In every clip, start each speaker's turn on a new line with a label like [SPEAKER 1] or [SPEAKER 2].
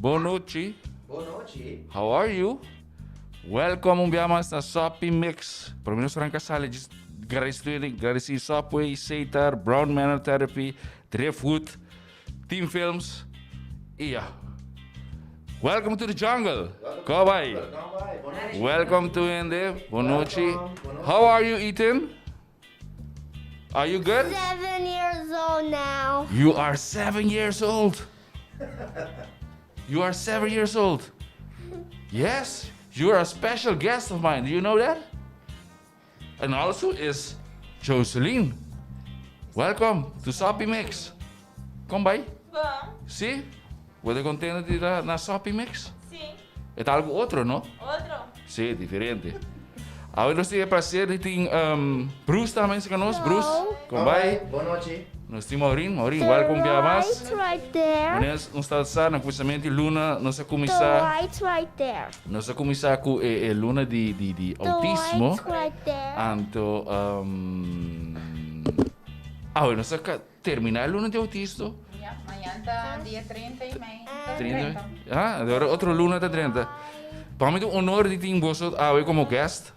[SPEAKER 1] Bon nochi.
[SPEAKER 2] Bon nochi.
[SPEAKER 1] How are you? Welcome un bia mas na Soppy Mix. Prome nos ranka sali djis gradisi gradisi Subway, Setar, Brown Manor Therapy, Driftwood, Team Films y ya. Welcome to the jungle. Kom bai. Welcome to hende. Bon nochi. How are you, Ethan? Are you good?
[SPEAKER 3] 7 years old now.
[SPEAKER 1] You are 7 years old. You are 7 years old. Yes, you are a special guest of mine. Do you know that? And also is Jocelyn. Welcome to Soppy Mix. Kom bai.
[SPEAKER 4] Bon.
[SPEAKER 1] Si? Bo ta contento di ta na Soppy Mix?
[SPEAKER 4] Si.
[SPEAKER 1] E ta algo otro, no?
[SPEAKER 4] Otro.
[SPEAKER 1] Si, diferente. Awor nos tin e placer di tin Bruce tambe cu nos. Bruce, kom bai.
[SPEAKER 2] Bon nochi.
[SPEAKER 1] Nos tin Maureen. Maureen, welcome
[SPEAKER 3] The
[SPEAKER 1] bia mas.
[SPEAKER 3] light right there.
[SPEAKER 1] Wanneer nos ta sa na kuminsamentu di luna, nos a
[SPEAKER 3] The
[SPEAKER 1] kuminsá,
[SPEAKER 3] light right there.
[SPEAKER 1] nos a kuminsá ku e, e luna di
[SPEAKER 3] The
[SPEAKER 1] outismo.
[SPEAKER 3] light right there.
[SPEAKER 1] Anto, ah, nos a terminá e luna di outismo.
[SPEAKER 5] Ja, mañan ta dia 30 i mei.
[SPEAKER 1] 30. Ah, awor otro luna ta 30. Pa mi ta un honor di tin boso awe komo guest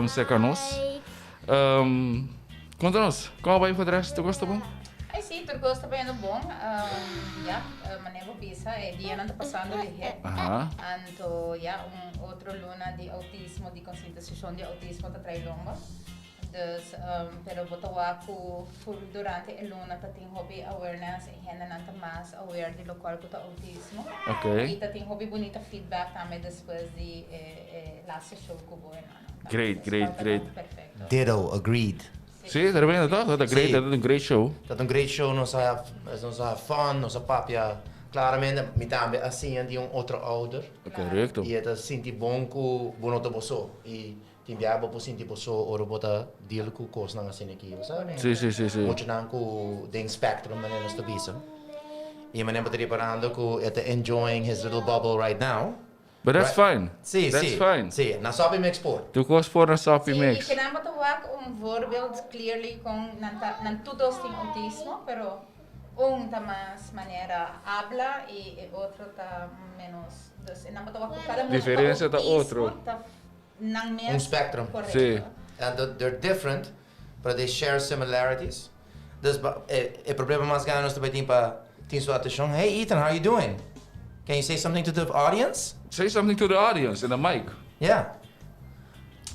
[SPEAKER 1] serka nos. Konta nos, kon a bai for de rest? Tur kos ta bon?
[SPEAKER 5] Ay, si, tur kos ta bayendo bon. Ja, manera bo bisa, e dianan ta pasando lihé. Anto, ja, un otro luna di outismo, di konsientisashon di outismo ta trae lomba. Dus, pero bo ta wak ku ful durante e luna ta tin hopi awareness e hendenan ta mas aware di lokual ku ta outismo. I ta tin hopi bunita feedback tambe despues di e laatste show ku bo hermano.
[SPEAKER 1] Great, great, great.
[SPEAKER 5] Perfecto.
[SPEAKER 2] Ditto, agreed.
[SPEAKER 1] Si, tremendo toch? Dat ta great, dat ta un great show.
[SPEAKER 2] Dat un great show, nos a have fun, nos a papia claramente, mi tambe a siña di un otro ouder. I e ta sinti bon ku bo no ta bo so. I tin biaha bo por sinti bo so ora bo ta deal ku kosnan asina aki, bo sa?
[SPEAKER 1] Si, si, si, si.
[SPEAKER 2] Muchanan ku den spectrum manera nos ta bisa. I manera bo ta riparando ku e ta enjoying his little bubble right now.
[SPEAKER 1] But that's fine.
[SPEAKER 2] Si,
[SPEAKER 1] That's
[SPEAKER 2] si.
[SPEAKER 1] fine.
[SPEAKER 2] Si, na Soppy Mix por.
[SPEAKER 1] Tur kos por na Soppy
[SPEAKER 5] Si,
[SPEAKER 1] Mix.
[SPEAKER 5] i kinan bo ta wak un voorbeeld clearly kon nan ta, nan tur dos tin autismo, pero un ta mas manera habla i e otro ta menos. Dus nan bo ta wak ku kada mucha ku
[SPEAKER 1] Diferencia ta
[SPEAKER 5] autismo
[SPEAKER 1] otro.
[SPEAKER 5] ta nan mes.
[SPEAKER 2] Un spectrum.
[SPEAKER 5] Correcto.
[SPEAKER 1] Si.
[SPEAKER 2] And they're different, but they share similarities. Dus e problema mas grandi nos ta bay tin pa tin su atencion. Hey Ethan, how are you doing? Can you say something to the audience?
[SPEAKER 1] Say something to the audience in the mic.
[SPEAKER 2] Yeah.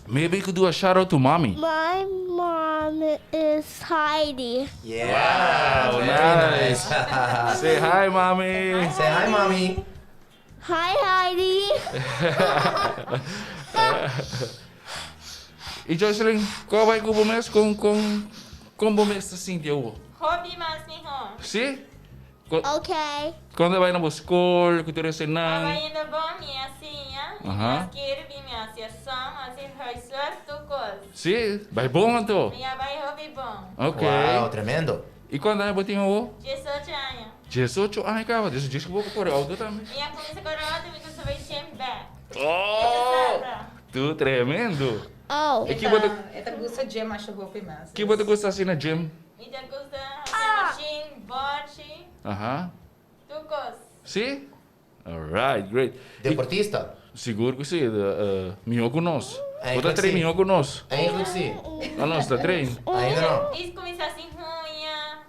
[SPEAKER 1] Maybe you could do a shout out to mommy.
[SPEAKER 3] My mom is Heidi.
[SPEAKER 2] Yeah.
[SPEAKER 1] Wow,
[SPEAKER 2] very
[SPEAKER 1] nice.
[SPEAKER 2] nice.
[SPEAKER 1] Say hi, mommy.
[SPEAKER 2] Say hi, mommy.
[SPEAKER 3] Hi, Heidi.
[SPEAKER 1] I Jocelyn, kon a bai ku bo mes? Kon bo mes ta sinti awor?
[SPEAKER 4] Hopi mas mihó.
[SPEAKER 1] Si?
[SPEAKER 3] Okay.
[SPEAKER 1] Kon ta bai na bo skol, ku tur
[SPEAKER 4] A
[SPEAKER 1] esenan?
[SPEAKER 4] bai yendo bon, mi a siña, mi a skirbi, mi a hasi som, hasi huiswerk, tur kos.
[SPEAKER 1] Si? Bai bon anto?
[SPEAKER 4] Mi a bai hopi bon.
[SPEAKER 1] Ok.
[SPEAKER 2] Wow, tremendo.
[SPEAKER 1] I kuantu aña bo tin awor?
[SPEAKER 4] 18 aña.
[SPEAKER 1] 18 aña kaba, dus djis ku bo por kore outo tambe.
[SPEAKER 4] Mi a kuminsá kore outo, mi ta bai gym bèk.
[SPEAKER 1] Oh! Tu tremendo.
[SPEAKER 3] Oh.
[SPEAKER 1] I ki bo ta.
[SPEAKER 5] E ta gusta gym masha hopi mas.
[SPEAKER 1] Ki bo ta gusta hasi na gym?
[SPEAKER 4] Mi ta gusta hasi machine, bòchi. Tur kos.
[SPEAKER 1] Si? Alright, great.
[SPEAKER 2] Deportista.
[SPEAKER 1] Sigur ku si. Mihó ku nos. Bo ta
[SPEAKER 2] Eigenlijk
[SPEAKER 1] train
[SPEAKER 2] si.
[SPEAKER 1] mihó ku nos.
[SPEAKER 2] Eigenlijk si.
[SPEAKER 1] No, nos ta train.
[SPEAKER 2] Ainda no.
[SPEAKER 4] I kuminsá hasi huña.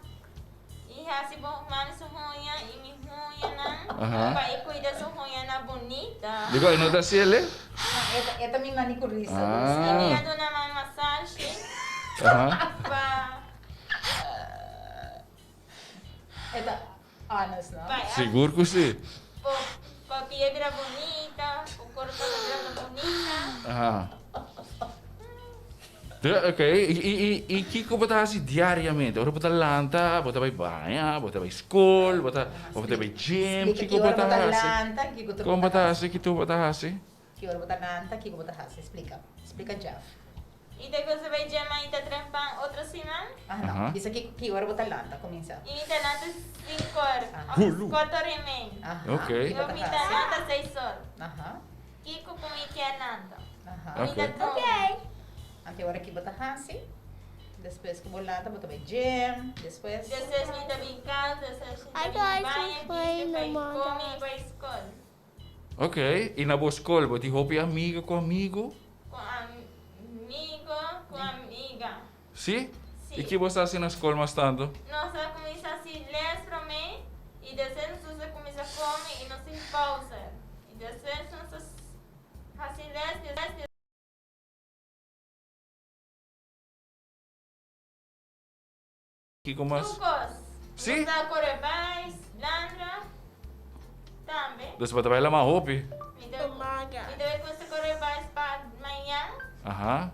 [SPEAKER 4] I hasi bo mami su huña i mi huñanan. Pa e kuida su huñanan bunita.
[SPEAKER 1] Dikon e no ta hasi el e?
[SPEAKER 5] No, e ta mi manicurista.
[SPEAKER 4] I mi a duna mami masashi. Pa.
[SPEAKER 5] E ta honest, no?
[SPEAKER 1] Sigur ku si.
[SPEAKER 4] Pa pia bira bunita, pa kurpa bira bunita.
[SPEAKER 1] Aha. Ok, i kiko bo ta hasi diariamente? Ora bo ta lanta, bo ta bai baña, bo ta bai skol, bo ta bai gym, kiko bo ta hasi? Kon bo ta hasi? Kiko bo ta hasi?
[SPEAKER 5] Ki ora bo ta lanta, kiko bo ta hasi? Splika. Splika Jeff.
[SPEAKER 4] I ta gosa bai gym i ta trempan otro siman.
[SPEAKER 5] Ah no. Bisa ki ora bo ta lanta, kuminsá.
[SPEAKER 4] I mi ta lanta 5 or, of 4:30.
[SPEAKER 1] Ok.
[SPEAKER 4] I mi ta lanta 6 or. Kiko ku mi kier lanta. Mi ta drumi.
[SPEAKER 5] Anto e ora ki bo ta hasi, despues ku bo lanta bo ta bai gym, despues.
[SPEAKER 4] Despues mi ta bin kas, despues mi ta bin baña, bisti, bai kome i bai skol.
[SPEAKER 1] Ok, i na bo skol bo tin hopi amiga ku amigu?
[SPEAKER 4] Ku amigo, ku amiga.
[SPEAKER 1] Si?
[SPEAKER 4] Si.
[SPEAKER 1] I ki bo sa hasi na skol mas tantu?
[SPEAKER 4] Nos a kuminsá hasi les promé i despues nos a kuminsá kome i nos tin pausa. I despues nos a hasi les, despues.
[SPEAKER 1] Kiko mas?
[SPEAKER 4] Tur kos.
[SPEAKER 1] Si?
[SPEAKER 4] Nos ta kore bais, landra, tambe.
[SPEAKER 1] Dus bo ta bai lama hopi?
[SPEAKER 4] Mi ta mi ta bai gusta kore bais pa mañan.
[SPEAKER 1] Aha.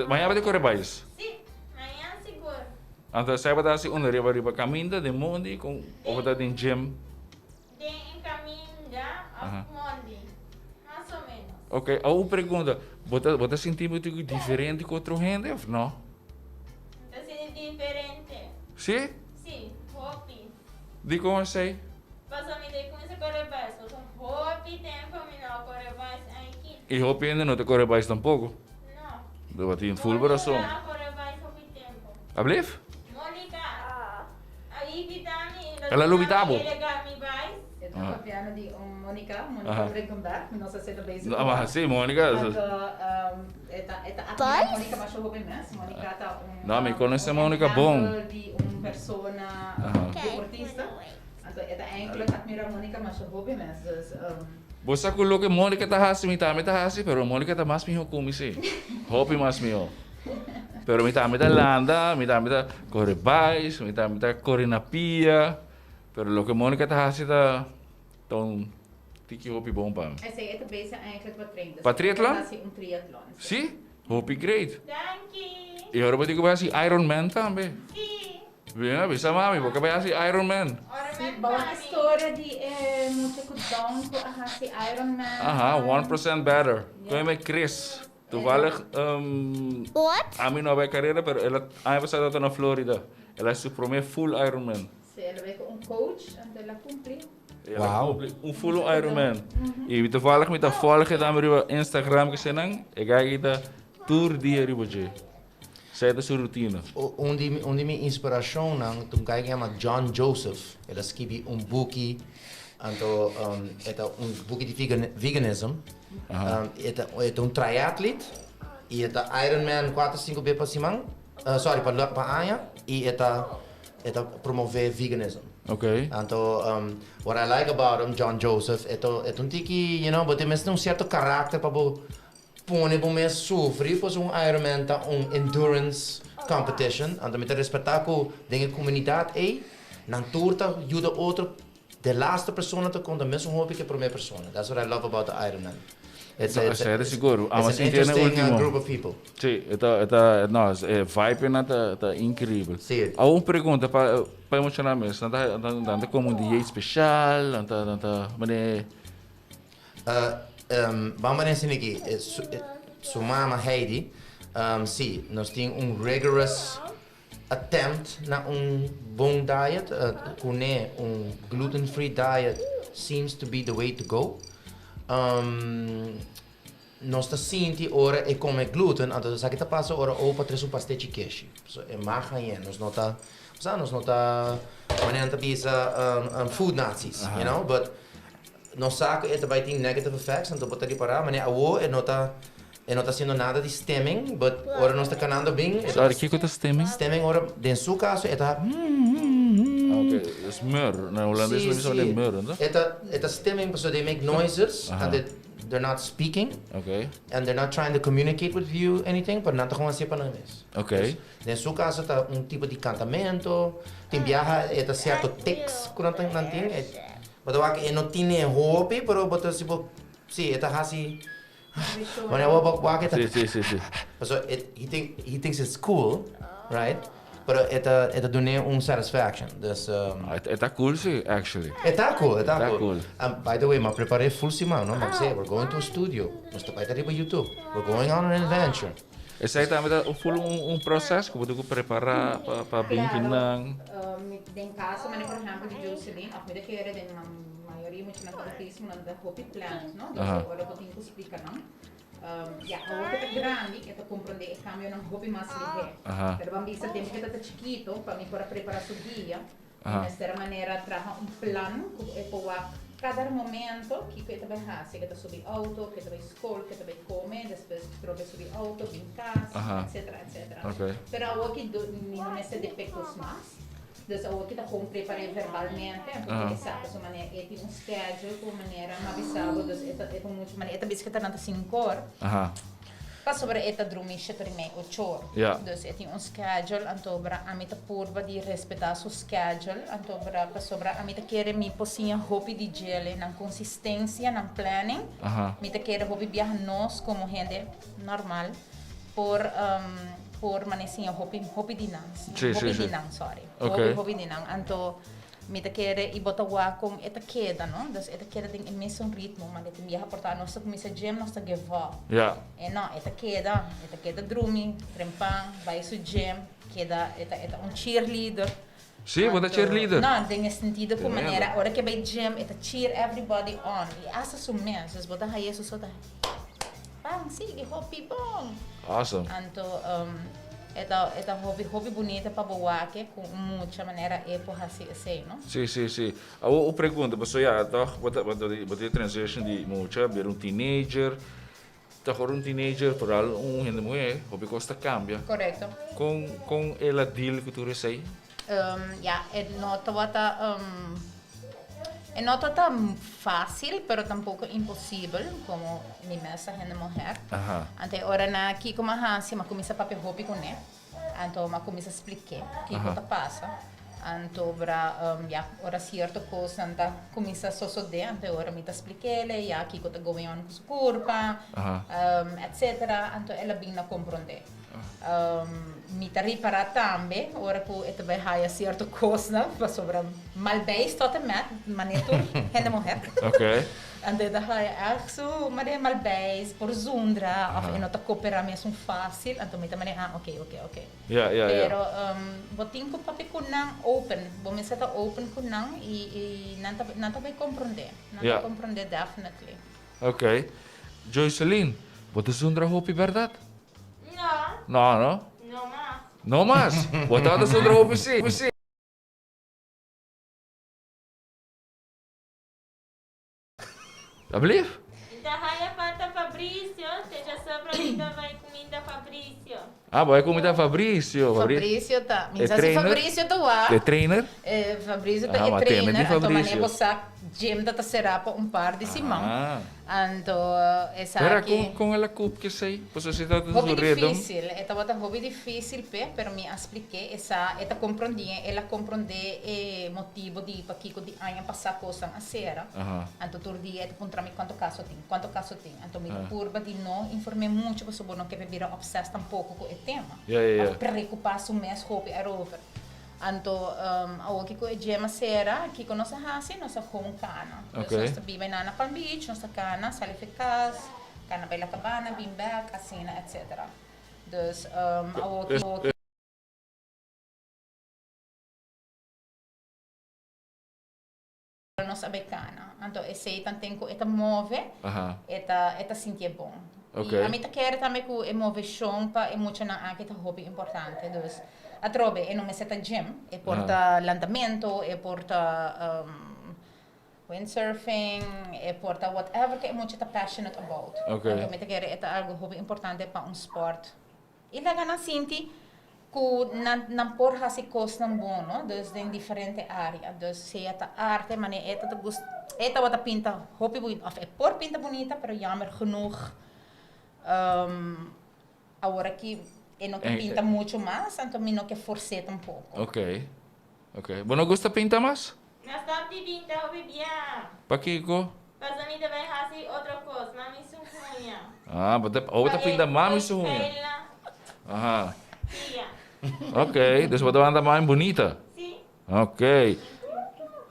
[SPEAKER 1] Mañan bo ta kore bais?
[SPEAKER 4] Si, mañan sigur.
[SPEAKER 1] Anto esei bo ta hasi unda? Riba riba kaminda, den mondi, kon of bo ta den gym?
[SPEAKER 4] Den e kaminda of mondi, mas o menos.
[SPEAKER 1] Ok, awor un pregunta, bo ta bo ta sinti bo tin diferente ku otro hende of no?
[SPEAKER 4] Mi ta sinti diferente.
[SPEAKER 1] Si?
[SPEAKER 4] Si, hopi.
[SPEAKER 1] Dikon esei?
[SPEAKER 4] Pasobra mi ta kuminsa kore bais, pasobra hopi tempo mi no a kore bais aki.
[SPEAKER 1] I hopi hende no ta kore bais tampoko.
[SPEAKER 4] No.
[SPEAKER 1] Bo tin full rason.
[SPEAKER 4] Monica a kore bais hopi tempo.
[SPEAKER 1] Ablief?
[SPEAKER 4] Monica a invita mi y
[SPEAKER 1] El a lubita bo.
[SPEAKER 4] E lega mi bai.
[SPEAKER 5] E ta papiando di un Monica, Monica Brinkenberg, mi no sa si e ta bezig
[SPEAKER 1] No, ma si, Monica.
[SPEAKER 5] Anto, e ta, e ta admira Monica masha hopi mes. Monica ta un,
[SPEAKER 1] No, mi conoce
[SPEAKER 5] un
[SPEAKER 1] Monica bon.
[SPEAKER 5] ehempel di un persona deportista. Anto, e ta eigenlijk admira Monica masha hopi mes. Dus,
[SPEAKER 1] Bo sa cu loke Monica ta haci, mi tambe ta haci, pero Monica ta mas miho cu mi si. Hopi mas miho. Pero mi tambe ta landa, mi tambe ta core bais, mi tambe ta core na pia. Pero loke Monica ta haci ta ta un tiki hopi bon pa mi.
[SPEAKER 5] Esey e ta bezig eigenlijk pa train.
[SPEAKER 1] Pa triatlon?
[SPEAKER 5] E ta haci un triatlon, si.
[SPEAKER 1] Si? Hopi great.
[SPEAKER 4] Danki.
[SPEAKER 1] Y ora bo tin cu bay haci Iron Man tambe.
[SPEAKER 4] Si.
[SPEAKER 1] Bien, avisa mami, bo ke bai hasi Iron Man.
[SPEAKER 5] Si, bo wak e storia di e mucha ku Down ku a hasi Iron Man.
[SPEAKER 1] Aha, 1% better. Kon e Chris. Toevallig,
[SPEAKER 3] What?
[SPEAKER 1] ami no a bai karera, pero el a aña pasado tabata na Florida. El a hasi su prome full Iron Man.
[SPEAKER 5] Si, el a bai ku un coach, anto el a kumpli.
[SPEAKER 1] El a kumpli un full Iron Man. I toevallig mi ta volge tambe riba Instagram kesenan, e guy aki ta tur dia riba dje. Esei ta su rutina.
[SPEAKER 2] Un di un di mi inspirashonnan ta un guy ku yama John Joseph. El a skibi un buki, anto e ta un buki di veganism. E ta e ta un triathlete i e ta Ironman kuater sinku be pa siman, sorry pa pa aña i e ta e ta promove veganism. Anto what I like about him, John Joseph, e ta e ta un tiki, you know, bo tin mester un sierto karakter pa bo Pone bo mes sufri pues un Ironman ta un endurance competition, anto mi ta respeta cu den e comunidad ey nan tur ta yuda otro, de laatste persona ta conta mesun hopi cu e prome persona, that's what I love about the Ironman. It's a, it's a,
[SPEAKER 1] Esey ta sigur,
[SPEAKER 2] it's an interesting group of people.
[SPEAKER 1] Si, e ta, e ta, no, e vibe nan ta, ta increibel.
[SPEAKER 2] Si.
[SPEAKER 1] Awor un pregunta pa, pa emociona mes, nan ta, nan ta come un dieet special, nan ta, nan ta, mane.
[SPEAKER 2] Ban ba den aki, su mama Heidi, si, nos tin un rigorous attempt na un bon diet, kuné un gluten free diet seems to be the way to go. Nos ta sinti ora e come gluten, anto esaki ta pasa ora opa tres un pastechi keshi. So e mag hañ'é, nos no ta, sa, nos no ta, manera nan ta bisa, food nazis, you know, but Nos sa ku e ta bai tin negative effects, anto bo ta ripará, manera awor e no ta e no ta hasiendo nada di stemming, but ora nos ta kanando bin e ta.
[SPEAKER 1] Sorry, kiko ta stemming?
[SPEAKER 2] Stemming ora, den su kaso e ta
[SPEAKER 1] Ah, ok, es mur, na hulandes lo bisa den mur, no?
[SPEAKER 2] E ta e ta stemming pasobra they make noises, and they they're not speaking.
[SPEAKER 1] Ok.
[SPEAKER 2] And they're not trying to communicate with you anything, pero nan ta gewoon hasié pa nan mes.
[SPEAKER 1] Ok.
[SPEAKER 2] Den su kaso ta un tipo di kantamento, tin biaha e ta sierto tics ku nan ta nan tin. Bo ta wak e no tine hopi, pero bo ta si bo, si, e ta hasi, wanneer bo bo wak e ta.
[SPEAKER 1] Si, si, si, si.
[SPEAKER 2] Paso e, he think, he thinks it's cool, right? Pero e ta, e ta dun'é un satisfaction, dus.
[SPEAKER 1] E ta cool si, actually.
[SPEAKER 2] E ta cool, e ta cool. By the way, m'a prepar'é full siman, no? M'a bis'é, we're going to a studio, nos ta bai ta riba YouTube, we're going on an adventure.
[SPEAKER 1] Esei tambe ta full un proces ku bo tin ku prepará pa pa bin kinan.
[SPEAKER 5] Claro, den caso manera por ehempel di Jocelyn of mi ta kere den mayoria muchanan ku autismo nan ta hopi planned no, dus ora bo tin ku splika nan ya awor ku ta grandi e ta komprende e kambionan hopi mas lihé. Pero ban bisa tempu ku e ta chikito pa mi por a prepara su dia mi mester a manera traha un plan ku e por wak. Kada momento kiko e ta bai hasi, ke ta subi auto, ke ta bai skol, ke ta bai kome, despues trobe subi auto, bin kas, etcetera, etcetera. Pero awoki mi no mester di pekos mas. Dus awoki ta kon prepar'é verbalmente, anto e sa pasobra manera e tin un schedule ku manera mi a bisa bo, dus e ta e ta muchu manera e ta bisa ke ta nan ta sinkor. Pasobra e ta drumi shete ori mei ocho or. Dus e tin un schedule, anto bra ami ta purba di respeta su schedule, anto bra pasobra ami ta kere mi por siña hopi di djele, nan consistencia, nan planning. Mi ta kere hopi biaha nos como hende normal por por mane siña hopi hopi di nan, hopi di nan sorry, hopi hopi di nan. Anto Mi ta kere i bo ta wak kon e ta keda, no? Dus e ta keda den e mesun ritmo, ma den biaha por ta nos ta kuminsá gym, nos ta give up.
[SPEAKER 1] Ja.
[SPEAKER 5] E no, e ta keda, e ta keda drumi, trempan, bai su gym, keda, e ta e ta un cheerleader.
[SPEAKER 1] Sí, bo ta cheerleader.
[SPEAKER 5] No, den e sentido ku manera ora ke bai gym e ta cheer everybody on i asta su mes, dus bo ta haye su so ta ban sigui hopi bon.
[SPEAKER 1] Awesome.
[SPEAKER 5] Anto E ta e ta hopi hopi bunita pa bo wak ku un mucha manera e por hasi esei, no?
[SPEAKER 1] Sí, sí, sí. Awor un pregunta, pasobra ya tòg bo ta bo ta bo ta transition di mucha bira un teenager, tòg ora un teenager foral un hende muhé hopi kos ta kambia.
[SPEAKER 5] Korekto.
[SPEAKER 1] Kon kon el a deal ku tur esei?
[SPEAKER 5] Ya, e no tabata e no tabata fácil, pero tampoco imposibel, como mi mes ta hende muher. Anto e ora na kiko m'a hasi, m'a kuminsá papia hopi kuné. Anto m'a kuminsá splik'é kiko ta pasa. Anto bra, ya, ora sierto kosnan ta kuminsá sosodé, anto e ora mi ta splik'é, ya, kiko ta going on ku su kurpa, etcetera. Anto el a bin na komprondé. Mi ta ripará tambe ora ku e ta bai haya sierto kosnan pasobra mal beis tot en met manera tur hende muher. Anto e ta haya ègt su manera mal beis por zundra òf e no ta koperá mesun fásil anto mi ta manera ah oke oke oke. Pero bo tin ku papia ku nan open bo mester ta open ku nan i nan ta nan ta bai komprondé nan ta komprondé definitely.
[SPEAKER 1] Oke. Joyceline bo ta zundra hopi bèrdat?
[SPEAKER 4] No.
[SPEAKER 1] No, no?
[SPEAKER 4] No mas.
[SPEAKER 1] No mas? Bo tabata zundra hopi si. Si. Alsjeblieft.
[SPEAKER 4] Mi ta haya falta Fabricio, te dja sobra mi ta bai cuminda Fabricio.
[SPEAKER 1] Ah, bo bai cuminda Fabricio.
[SPEAKER 5] Fabricio ta, mi sa si Fabricio ta wak.
[SPEAKER 1] E trainer?
[SPEAKER 5] Fabricio ta e trainer, anto mane bo sa gym ta ta sera pa un par di siman. Anto esaki.
[SPEAKER 1] Pero con con el a cup kesey? Pasobra si ta
[SPEAKER 5] su rhythm. Hopi dificil, e tabata hopi dificil p'e, pero mi a splik'é, e sa, e ta comprendí, el a comprendé e motibo di pakico di aña pasá cosnan a cera. Anto tur dia e ta puntra mi cuanto caso tin, cuanto caso tin. Anto mi ta purba di no inform'é mucho pasobra bo no ke p'e bira obsessed tampoco cu e tema. Of preocupa su mes hopi erover. Anto awor kiko e djema sera, kiko nos a hasi? Nos a home kana. Dus nos ta biba einan na Palm Beach, nos ta kana, sali for kas, kana bai La Cabana, bin bek, asina, etcetera. Dus awor ki nos a bai kana. Anto esei tanten ku e ta move, e ta e ta sintié bon. I ami ta kere tambe ku e moveshon pa e muchanan aki ta hopi importante. Dus atrobe e no mester ta gym, e por ta landamentu, e por ta windsurfing, e por ta whatever ku e mucha ta passionate about. Anto mi ta kere e ta algu hopi importante pa un sport. I laga nan sinti ku nan nan por hasi kosnan bon, no? Dus den diferente área. Dus sea ta arte, manera e ta ta gust, e tabata pinta hopi bunita, òf e por pinta bunita, pero jammer genoeg awor aki e no ke pinta mucho mas, anto mi no ke fors'é tampoko.
[SPEAKER 1] Oké, oké. Bo no gusta pinta mas?
[SPEAKER 4] Mi a stòp di pinta hopi bia.
[SPEAKER 1] Pakiko?
[SPEAKER 4] Pasobra mi ta bai hasi otro kos, mami su huña.
[SPEAKER 1] Ah, bo ta, oh, bo ta pinta mami su huña. Aha.
[SPEAKER 4] Pia.
[SPEAKER 1] Ok, dus bo ta wanta mami bunita.
[SPEAKER 4] Si.
[SPEAKER 1] Ok.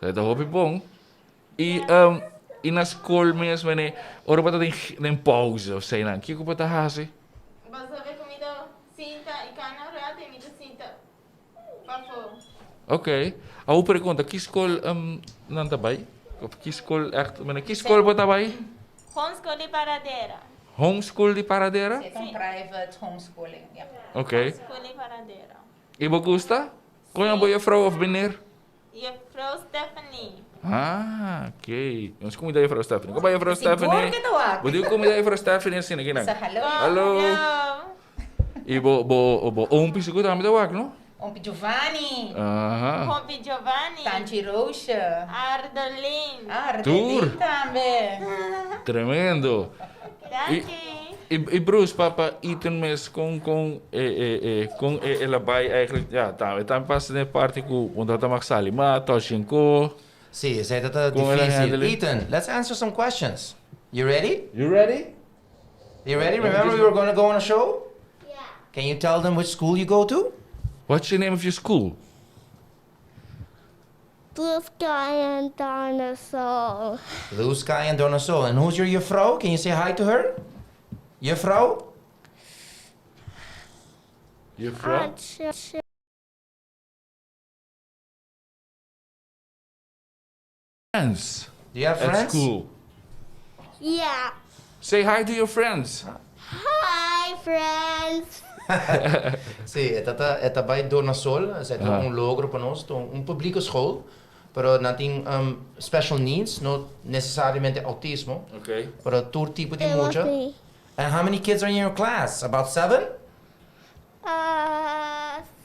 [SPEAKER 1] Esei ta hopi bon. I, um, i na skol mes, mene, ora bo ta den, den pauze of eseinan, kiko bo ta hasi?
[SPEAKER 4] Bo sabe ku mi ta sinta i kana un rato i mi ta sinta Pafó.
[SPEAKER 1] Ok. Awor pregunta, ki skol nan ta bai? Of ki skol echt, mene, ki skol bo ta bai?
[SPEAKER 4] Homeschool di Paradera.
[SPEAKER 1] Homeschool di Paradera?
[SPEAKER 5] Si, ta un private homeschooling, ja.
[SPEAKER 1] Ok.
[SPEAKER 4] Homeschool di Paradera.
[SPEAKER 1] I bo gusta? Kon bo juffrouw of meneer?
[SPEAKER 4] Juffrouw Stephanie.
[SPEAKER 1] Ah, ok. Nos kumida juffrouw Stephanie. Kom bij juffrouw Stephanie.
[SPEAKER 5] Sigur ku ta wak.
[SPEAKER 1] Bo di kumida juffrouw Stephanie asina kinan.
[SPEAKER 5] Sa hallo.
[SPEAKER 1] Hallo. I bo bo bo ompi sigur tambe ta wak, no?
[SPEAKER 5] Ompi Giovanni.
[SPEAKER 1] Aha.
[SPEAKER 4] Ompi Giovanni.
[SPEAKER 5] Tanchi Roosje.
[SPEAKER 4] Ardelin.
[SPEAKER 5] Ardelin tambe.
[SPEAKER 1] Tremendo.
[SPEAKER 4] Danki.
[SPEAKER 1] I i Bruce pa pa Ethan mes kon kon e e e kon e el a bai eigenlijk ja tambe tambe pasa den e parti ku bo ta mag sali ma touch and go.
[SPEAKER 2] Sí, esei ta ta
[SPEAKER 1] Kon el a
[SPEAKER 2] difícil.
[SPEAKER 1] handle it?
[SPEAKER 2] Ethan, let's answer some questions. You ready?
[SPEAKER 1] You ready?
[SPEAKER 2] You ready? Remember we were gonna go on a show?
[SPEAKER 3] Yeah.
[SPEAKER 2] Can you tell them which school you go to?
[SPEAKER 1] What's the name of your school?
[SPEAKER 3] Blue Sky and Dinosaur.
[SPEAKER 2] Blue Sky and Dinosaur. And who's your juffrouw? Can you say hi to her? Juffrouw?
[SPEAKER 1] Juffrouw? Friends.
[SPEAKER 2] Do you have
[SPEAKER 1] At
[SPEAKER 2] friends?
[SPEAKER 1] school.
[SPEAKER 3] Yeah.
[SPEAKER 1] Say hi to your friends.
[SPEAKER 3] Hi, friends.
[SPEAKER 2] Sí, e ta e ta bai Dornasol, esei ta un logro pa nos, ta un publike school, pero nan tin special needs, no necesariamente autismo,
[SPEAKER 1] Okay.
[SPEAKER 2] pero tur tipo di mucha. And how many kids are in your class? About seven?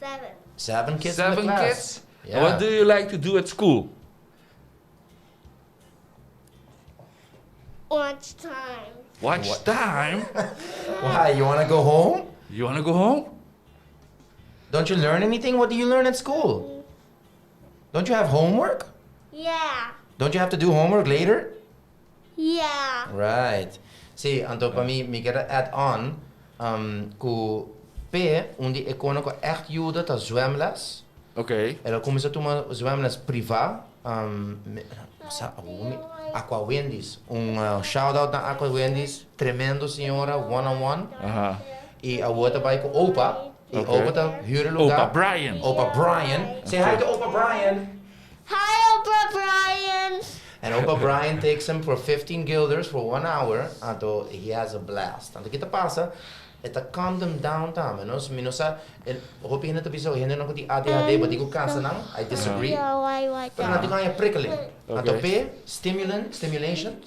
[SPEAKER 3] Seven.
[SPEAKER 2] Seven kids in the
[SPEAKER 1] Seven
[SPEAKER 2] class.
[SPEAKER 1] kids?
[SPEAKER 2] Yeah.
[SPEAKER 1] What do you like to do at school?
[SPEAKER 3] Watch time.
[SPEAKER 1] Watch time?
[SPEAKER 2] Why? You want to go home?
[SPEAKER 1] You want to go home?
[SPEAKER 2] Don't you learn anything? What do you learn at school? Don't you have homework?
[SPEAKER 3] Yeah.
[SPEAKER 2] Don't you have to do homework later?
[SPEAKER 3] Yeah.
[SPEAKER 2] Right. Sí, anto pa mi, mi kier add on um, ku P, un di e kono ku echt yuda ta zwemles.
[SPEAKER 1] Okay.
[SPEAKER 2] El a kuminsá tuma zwemles privá, um, sa mi, Aqua Wendy's. Un uh, shout out na Aqua Wendy's, tremendo señora, one on one.
[SPEAKER 1] Aha.
[SPEAKER 2] I awor ta bai ku opa, i
[SPEAKER 1] Okay.
[SPEAKER 2] opa ta huur e lugar.
[SPEAKER 1] Opa Brian.
[SPEAKER 2] Opa Brian. Say hi to Opa Brian.
[SPEAKER 3] Hi, Opa Brian.
[SPEAKER 2] And Opa Brian takes him for 15 guilders for one hour, anto he has a blast. Anto kita pasa, e ta calm them down tambe, no? So mi no sa, e hopi hende ta bisa, hendenan ku tin ADHD, bo tin ku kansa nan, I disagree. Pero nan tin ku haña prikkeling. Anto p'e stimulant, stimulation,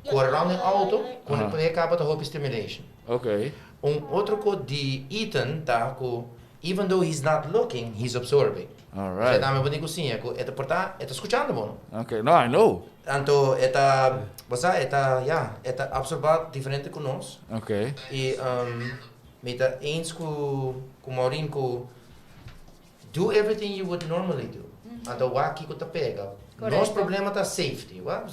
[SPEAKER 2] kore rond den auto, ku e kaba ta hopi stimulation.
[SPEAKER 1] Okay.
[SPEAKER 2] Un otro ko di Ethan ta ku even though he's not looking, he's absorbing.
[SPEAKER 1] Alright.
[SPEAKER 2] Esei tambe bo tin ku siña ku e ta por ta, e ta skuchando bo no.
[SPEAKER 1] Okay, no, I know.
[SPEAKER 2] Anto e ta, bo sa, e ta, ya, e ta absorba diferente ku nos.
[SPEAKER 1] Okay.
[SPEAKER 2] I mi ta eens ku ku Maureen ku do everything you would normally do. Anto wak kiko ta pega. Nos problema ta safety, wak.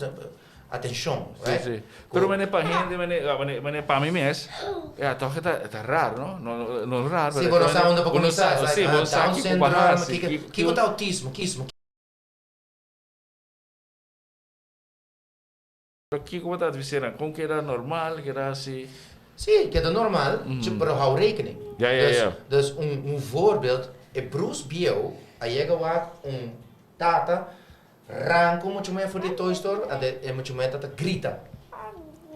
[SPEAKER 2] Atencion,
[SPEAKER 1] right? Sí, sí. Pero mene pa hende, mene, mene, mene pa mi mes, ja, toch e ta, e ta raro, no? No, no raro,
[SPEAKER 2] Sí, bo no sa unda pa cuminsa.
[SPEAKER 1] Sí, bo no sa
[SPEAKER 2] Down
[SPEAKER 1] kiko pa
[SPEAKER 2] syndrome,
[SPEAKER 1] hasi,
[SPEAKER 2] kiko, kiko ta autismo, kismo.
[SPEAKER 1] Pero kiko bo ta advisera? Kon keda normal, keda hasi?
[SPEAKER 2] Sí, keda normal, pero hou rekening.
[SPEAKER 1] Ja, ja,
[SPEAKER 2] Dus,
[SPEAKER 1] ja.
[SPEAKER 2] dus un, un voorbeeld, e Bruce bieu a yega wak un tata Ranca un mucha muher for di Toy Story, anto e mucha muher ta ta grita.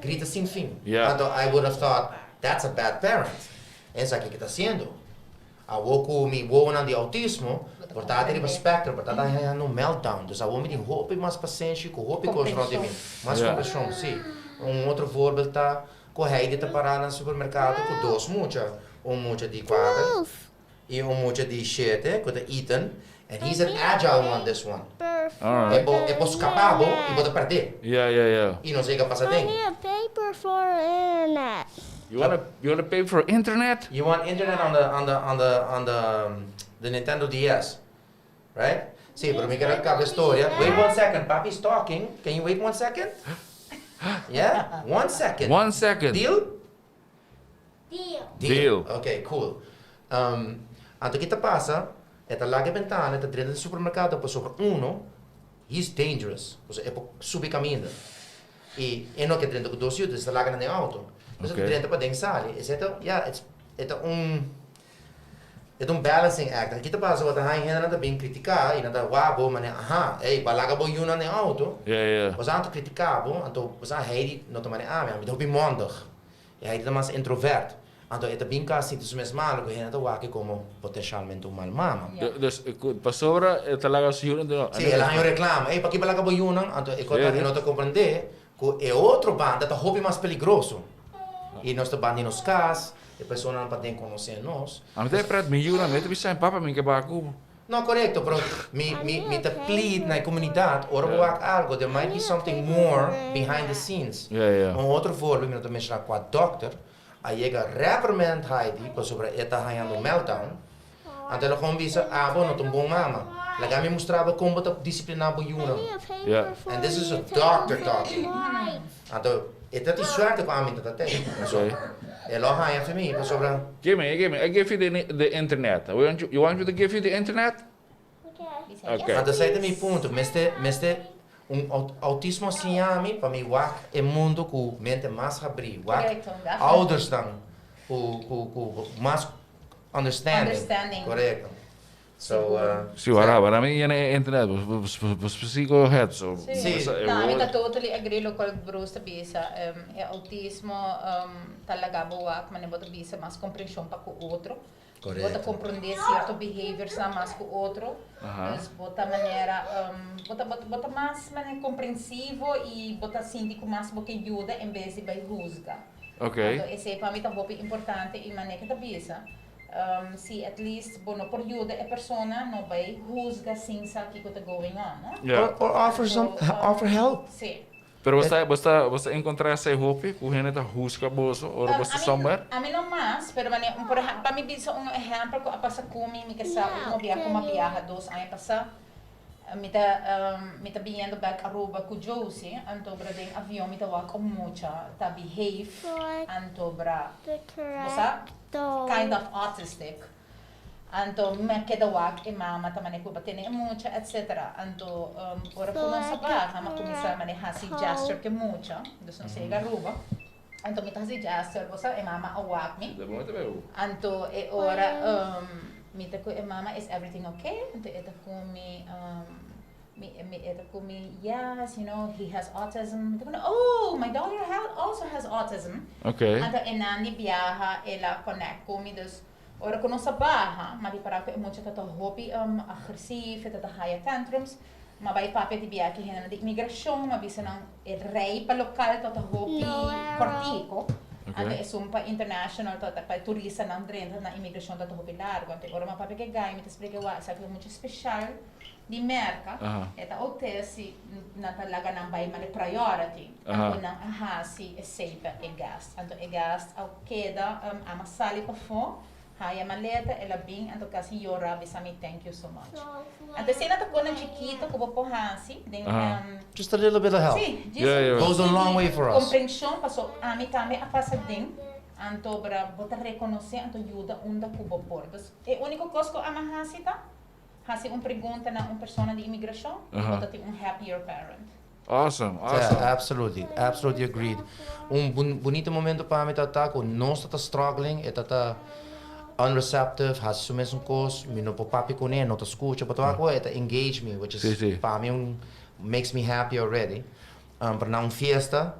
[SPEAKER 2] Grita sin fin.
[SPEAKER 1] Yeah.
[SPEAKER 2] Anto I would have thought, that's a bad parent. Esaki ke ta haciendo. Awo cu mi wowonan di autismo, por ta riba spectrum, por ta ta hañando un meltdown. Dus awo mi tin hopi mas pasenshi cu hopi cos rond di mi. Mas
[SPEAKER 1] Yeah.
[SPEAKER 2] comprension, si. Un otro voorbeeld ta cu Heidi ta para na supermercado cu dos mucha. Un mucha di cuater. I un mucha di shete ku ta Ethan and he's an agile one this one.
[SPEAKER 1] Alright.
[SPEAKER 2] E bo e por skapa bo i bo ta perdé.
[SPEAKER 1] Yeah, yeah, yeah.
[SPEAKER 2] I no sa ke pasa den.
[SPEAKER 3] I need a paper for internet.
[SPEAKER 1] You wanna you wanna pay for internet?
[SPEAKER 2] You want internet on the on the on the on the the Nintendo DS, right? Sí, pero mi ker kaba e storia. Wait one second, papi's talking. Can you wait one second? Yeah? One second.
[SPEAKER 1] One second.
[SPEAKER 2] Deal?
[SPEAKER 3] Deal.
[SPEAKER 1] Deal.
[SPEAKER 2] Ok, cool. Um, anto ki ta pasa, e ta laga e bentana, e ta drenta den supermercado pasobra uno, he's dangerous. Pasobra e por subi caminda. I e no ke drenta ku dos yu, dus e ta laga nan den auto. Dus e ta
[SPEAKER 1] Ok.
[SPEAKER 2] drenta paden sali. Esei ta, ya, it's, e ta un, e ta un balancing act. Anto ki ta pasa, bo ta haña hendenan ta bin critica i nan ta wak bo manera, aha, ey, bo a laga bo yunan den auto.
[SPEAKER 1] Ja, ja.
[SPEAKER 2] Bo sa anto critica bo, anto bo sa Heidi no ta manera ami, ami ta hopi mondig. I Heidi ta mas introvert. Anto e ta bin kas sinti su mes malu ku hende ta wak e komo potenshalmente un mal mama.
[SPEAKER 1] Dus pasobra e ta laga su yunan
[SPEAKER 2] den. Sí, el a haña un reklamo. Ey, pakiko bo laga bo yunan? Anto e kos ta e no ta komprendé ku e otro banda ta hopi mas peligroso. I nos ta banda di nos kas, e personanan paden konosé nos.
[SPEAKER 1] Ami ta e pret mi yunan, mi ta bisa mi papa mi ke baha ku bo.
[SPEAKER 2] No, korekto, pero mi mi mi ta plead na e komunidat, ora bo wak algo, there might be something more behind the scenes. Un otro voorbeeld, mi no ta menshoná kua dòkter, A yega reprimand Heidi pasobra e ta hañando un meltdown. Anto el a gewoon bisa, Abo no ta un bon mama. Laga mi mustra bo kon bo ta disipliná bo yunan. And this is a doctor talking. Anto e ta tin suerte ku ami ta ta tei. So, e lo haña fi mi pasobra.
[SPEAKER 1] Give me, give me. I give you the the internet. You want you want me to give you the internet?
[SPEAKER 2] Okay. Anto esei ta mi punto. Mester, mester un autismo a siña mi pa mi wak e mundo ku mente mas habrí. Wak oudersnan ku, ku, ku mas understanding.
[SPEAKER 5] Understanding.
[SPEAKER 2] Korekto. So,
[SPEAKER 1] Si, wara, wara mi yena e internet. Bo si go ahead. So,
[SPEAKER 2] Si.
[SPEAKER 5] No, ami ta totally agree lokual Bruce ta bisa. E autismo ta laga bo wak manera bo ta bisa mas komprenshon pa ku otro. Bo ta comprende cierto behaviors-nan mas cu otro. Dus bo ta manera, bo ta, bo ta mas manera comprensivo y bo ta sinti cu mas bo ke yuda en bes di bay huzga. Anto esey pa mi ta hopi importante y manera ke ta bisa, si at least bo no por yuda e persona, no bay huzga sin sa kico ta going on, no?
[SPEAKER 2] Or offer some, offer help.
[SPEAKER 5] Si.
[SPEAKER 1] Pero bo ta, bo ta, bo ta encontra esei hopi cu hende ta husga boso ora bo sta somewhere?
[SPEAKER 5] Ami no mas, pero wanneer un por ehempel, pa mi bisa un ehempel cu a pasa cu mi, mi ke sa ultimo biaha cu mi a biaha dos aña pasa, mi ta, mi ta biniendo bek Aruba cu Josie, anto bra den avion mi ta wak un mucha ta behave, anto bra, bo sa, kind of autistic. Anto mi a keda wak e mama ta mane purba tene e mucha etc. Anto ora ku nos a baha mi a kuminsá mane hasi gesture ku e mucha, dus nos a yega Aruba, anto mi ta hasi gesture bo sa e mama a wak mi, anto e ora mi ta ku e mama is everything okay? Anto e ta ku mi mi e ta ku mi yes you know he has autism, mi ta ku oh my daughter also has autism, anto e nan di biaha el a connect ku mi dus. Ora ku nos a baha, m'a ripará ku e mucha ta ta hopi agresief, e ta ta haya tantrums. M'a bai papia di biaha ku e hendenan di imigrashon, m'a bisa nan e rei pa lokal ta ta hopi kòrtiku, anto esun pa international ta ta pa e turistanan drenta na imigrashon ta ta hopi largu. Anto ora m'a papia ku e gai mi ta splika wak esaki ta mucha speshal di Merka, e ta outes i nan ta laga nan bai mane priority. Anto nan a hasi esei pa e gast. Anto e gast a keda ama sali pafó, haya maleta, el a bin, anto kasi yora bisa mi thank you so much. Anto esei nan ta konan chikito ku bo por hasi den
[SPEAKER 2] Just a little bit of help.
[SPEAKER 5] Sí, just
[SPEAKER 2] Goes a long way for us.
[SPEAKER 5] Komprenshon paso ami tambe a pasa den, anto bra bo ta rekonosé anto yuda unda ku bo por. Dus e úniko kos ku ama hasi ta hasi un pregunta na un persona di imigrashon i bo ta tin un happier parent.
[SPEAKER 1] Awesome, awesome.
[SPEAKER 2] Yeah, absolutely, absolutely agreed. Un bunito momento pa mi ta ta cu nos ta ta struggling, e ta ta unreceptive, haci su mesun cos, mi no por papia cune, no ta scucha, but wak e ta engage me, which is pa mi un makes me happy already. Pero na un fiesta,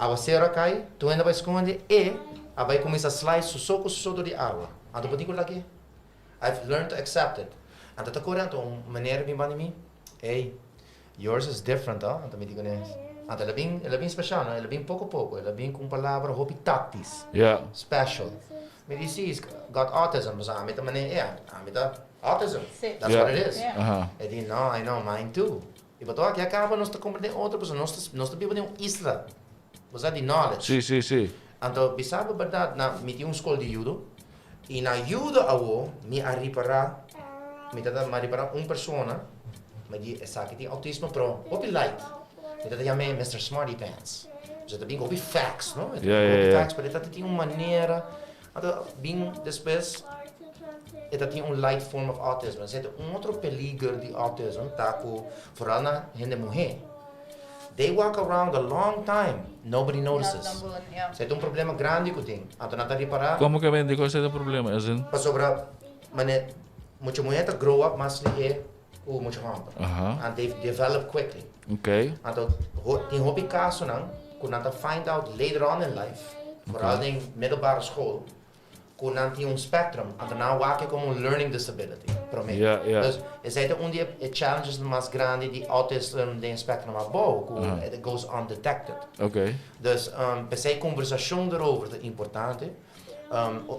[SPEAKER 2] awacero a cay, tur hende a bay scondi, e a bay cuminsa slide su so cu su so door di awa. Anto bo tin cu lag'e. I've learned to accept it. Anto ta core anto un meneer bin banda mi, ey, Yours is different oh, anto mi di kuné. Anto el a bin, el a bin special no, el a bin poko poko, el a bin ku un palabra hopi tactisch.
[SPEAKER 1] Yeah.
[SPEAKER 2] Special. Mi di si, he's got autism, pasobra ami ta manera, yeah, ami ta autism.
[SPEAKER 5] Si.
[SPEAKER 2] That's what it is.
[SPEAKER 5] Yeah.
[SPEAKER 1] Aha.
[SPEAKER 2] E di, no, I know, mine too. I bo ta wak, ya kaba nos ta komprendé otro pasobra nos ta, nos ta biba den un isla, bo sa, di knowledge.
[SPEAKER 1] Si, si, si.
[SPEAKER 2] Anto, bisa bo berdad, na, mi tin un skol di judo, i na judo awo mi a ripará, mi ta ta, mi a ripará un persona, Mi di esaki tin autismo pero hopi light. Mi ta ta yam'é Mister Smarty Pants. Pasobra e ta bin ku hopi facts, no? E ta bin ku hopi facts, pero e ta tin un manera. Anto bin despues e ta tin un light form of autism. Esei ta un otro peliger di autism ta ku foral na hende muhé. They walk around a long time, nobody notices. Esei ta un problema grandi ku tin. Anto nan ta ripará.
[SPEAKER 1] Komo ke bende ku esei ta un problema? As in?
[SPEAKER 2] Pasobra mane mucha muhé ta grow up mas lihé ku mucha hòmber. And they develop quickly.
[SPEAKER 1] Okay.
[SPEAKER 2] Anto tin hopi kasonan ku nan ta find out later on in life, foral den middelbare school, Ku nan tin un spectrum, anto nan a wak e komo un learning disability, promé.
[SPEAKER 1] Ja, ja.
[SPEAKER 2] Dus esei ta un di e challenges mas grandi di autism den e spectrum abou, ku it goes undetected.
[SPEAKER 1] Oké.
[SPEAKER 2] Dus p'esei kombersashon derover ta importante.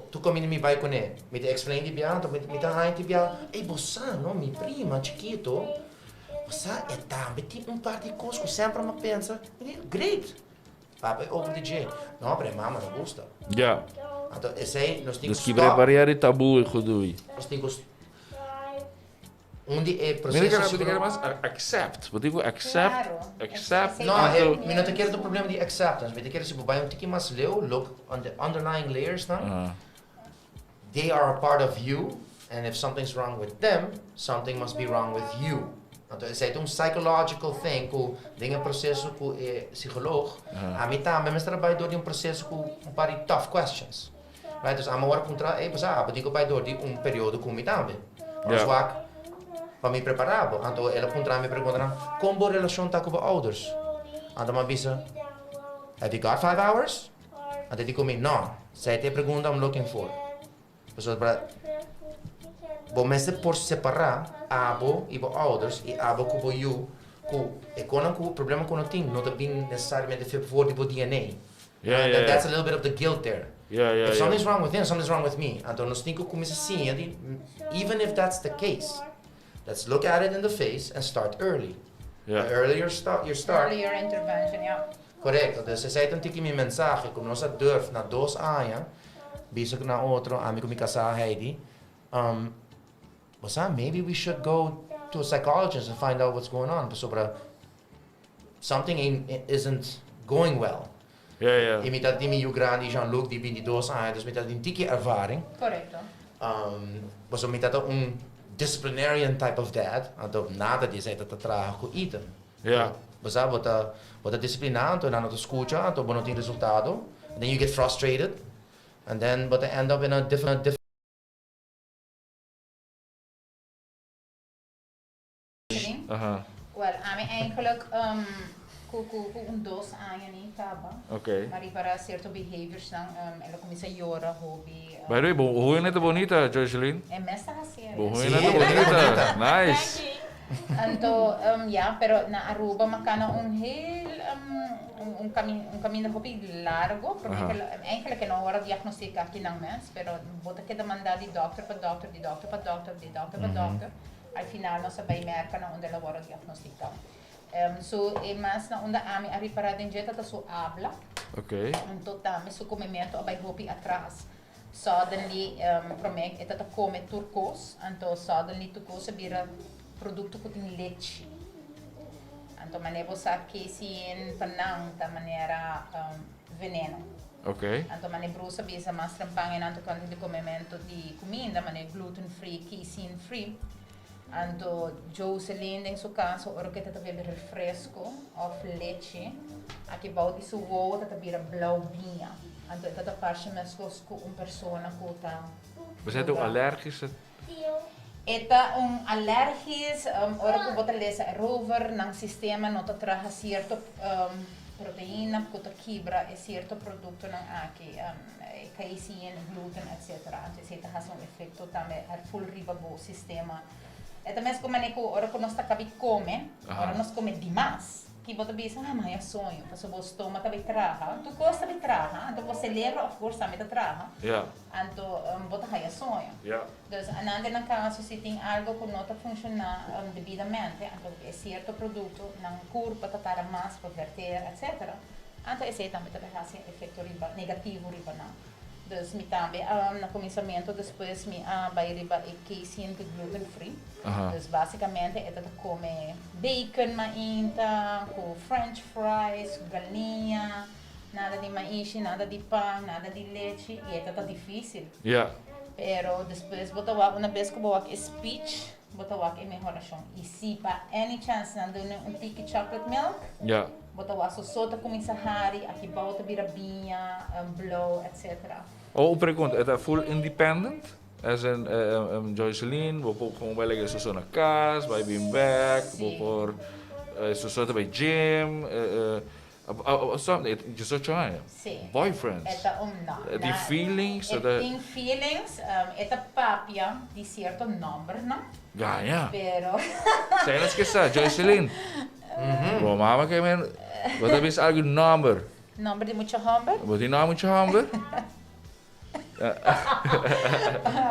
[SPEAKER 2] Tur kaminda mi bai kuné, mi ta explain di bia, anto mi ta haña di bia, ey bo sa no, mi prima chikito, bo sa e tambe tin un par di kos ku semper mi a pensa, mi di, great! Papia over di dje. No, pero e mama no gusta.
[SPEAKER 1] Ja.
[SPEAKER 2] Anto esei nos tin
[SPEAKER 1] Dus
[SPEAKER 2] ku
[SPEAKER 1] kibra e
[SPEAKER 2] stop.
[SPEAKER 1] barera di taboe i godoe.
[SPEAKER 2] Nos tin ku Un di e
[SPEAKER 1] Mira
[SPEAKER 2] proseso
[SPEAKER 1] kara,
[SPEAKER 2] sigur.
[SPEAKER 1] kere mas accept. Bo tin ku accept,
[SPEAKER 5] Claro.
[SPEAKER 1] accept.
[SPEAKER 2] No,
[SPEAKER 1] Anto
[SPEAKER 2] mi no ta kere ta un problema di acceptance. Mi ta kere si bo bai un tiki mas leu, look on the underlying layers nan. They are a part of you and if something's wrong with them, something must be wrong with you. Anto esei ta un psychological thing ku den e proseso ku e psicoloog, ami tambe mester a bai dor di un proseso ku un par di tough questions. Right? Dus ami a wòrdu puntra, ey bo sa, abo tin ku bai dor di un periodo ku mi tambe. Nos wak pa mi prepará bo. Anto el a puntra mi preguntanan, kon bo relashon ta ku bo ouders? Anto mi a bisa, have you got five hours? Anto e di ku mi, No, esei ta e pregunta I'm looking for. Pasobra bo mester por separá abo i bo ouders i abo ku bo yu ku e konan ku problema ku no tin no ta bin nesesariamente for di bo DNA.
[SPEAKER 1] Yeah, yeah,
[SPEAKER 2] That's a little bit of the guilt there.
[SPEAKER 1] Yeah, yeah,
[SPEAKER 2] If
[SPEAKER 1] yeah.
[SPEAKER 2] something's wrong with him, something's wrong with me. Anto nos tin ku kuminsá siña di even if that's the case, let's look at it in the face and start early.
[SPEAKER 1] Yeah.
[SPEAKER 2] The earlier you start.
[SPEAKER 5] Earlier intervention, ja.
[SPEAKER 2] Korekto, dus esei ta un tiki mi mensahe ku nos a durf na dos aña bisa ku nan otro, ami ku mi kasá Heidi, bo sa maybe we should go to a psychologist and find out what's going on pasobra something ain't isn't going well.
[SPEAKER 1] Ja, ja.
[SPEAKER 2] I mi ta tin mi yu grandi Jean-Luc di bintidos aña dus mi ta tin tiki ervaring.
[SPEAKER 5] Korekto.
[SPEAKER 2] Pasobra mi ta ta un disciplinarian type of dad, anto nada di esei ta ta traha ku Ethan.
[SPEAKER 1] Ja.
[SPEAKER 2] Bo sa, bo ta, bo ta disipliná, anto nan no ta skucha, anto bo no tin resultado. And then you get frustrated, and then bo ta end up in a different, different.
[SPEAKER 1] Aha.
[SPEAKER 5] Wel, ami eigenlijk um, ku, ku, ku un dos aña ni kaba.
[SPEAKER 1] Oké.
[SPEAKER 5] Maar ripara cierto behaviors nan, um, el a cuminsa yora hopi. Um,
[SPEAKER 1] By the way, bo hoena ta bonita, Joyceline.
[SPEAKER 5] E mes ta haci.
[SPEAKER 1] Bo
[SPEAKER 2] Sí,
[SPEAKER 1] hoena ta bonita.
[SPEAKER 2] bonita.
[SPEAKER 1] Nice.
[SPEAKER 4] Danki.
[SPEAKER 5] Anto, ya, pero na Aruba makana un heel, un un caminda hopi largo, prome ke eigenlijk e no wòrdu diagnostica akinan mes, pero bo ta keda manda di dokter pa dokter, di dokter pa dokter, di dokter pa dokter, al final nos a bai Merca na unda el a wòrdu diagnostica. So e mas na unda ami a ripara den dje ta su habla, anto tambe su comemento a bai hopi atras. Suddenly prome e ta ta come tur cos, anto suddenly tur cos a bira producto cu tin lechi. Anto mane bo sa casein pa nan ta manera veneno. Anto mane Bruce a bisa mas trempan e nan tocante di comemento di cuminda, mane gluten free, casein free. Anto Joseline den su caso ora cu e ta ta bebe refresco of lechi, aki bao di su wowo ta ta bira blauw biña. Anto e ta ta parce mescos cu un persona cu ta
[SPEAKER 1] Bo sa ta un alergische?
[SPEAKER 5] E ta un alergis, ora cu bo ta lesa erover, nan sistema no ta traha cierto proteina cu ta kibra e cierto productonan aki. E casein, gluten, etc. Anto esei ta hasi un efecto tambe full riba bo sistema. E ta mes cu manera cu ora cu nos ta cabi come, ora nos come dimas, ki bo ta bisa, ah, mi haya soño, pasobra bo stoma ta bay traha, tur cos ta bay traha, anto bo celebro of course tambe ta traha, anto bo ta haya soño. Dus anante nan caso si tin algo cu no ta funciona debidamente, anto e cierto producto nan curpa ta tarda mas pa verter, etc. Anto esei tambe ta bay hasi efecto riba negativo riba nan. Dus mi tambe a na cuminsamentu despues mi a bay riba e casein cu gluten free. Dus basicamente e ta ta come bacon mainta cu french fries, cu galiña, nada di maishi, nada di pan, nada di lechi y e ta ta dificil. Pero despues bo ta wak una bes cu bo wak e speech bo ta wak e mehoracion. Y si pa any chance nan duna un tiki chocolate milk. Bo ta wak soso ta cuminsa hari, aki bao ta bira biña, blauw, etc.
[SPEAKER 1] Oh, un pregunta, e ta full independent? As in, Joyceline, bo por gewoon bai laga e soso na cas, bai bin back, bo por, e soso ta bai gym, So, 18 aña.
[SPEAKER 5] Si.
[SPEAKER 1] Boyfriends.
[SPEAKER 5] E ta un no.
[SPEAKER 1] E tin feelings?
[SPEAKER 5] E tin feelings, e ta papia di cierto nombernan.
[SPEAKER 1] Gaña.
[SPEAKER 5] Pero.
[SPEAKER 1] Zij nos ke sa, Joycelyn. Bo mama ke men, bo ta bisa algun nomber.
[SPEAKER 5] Nomber di mucha homber?
[SPEAKER 1] Bo tin nomber mucha homber?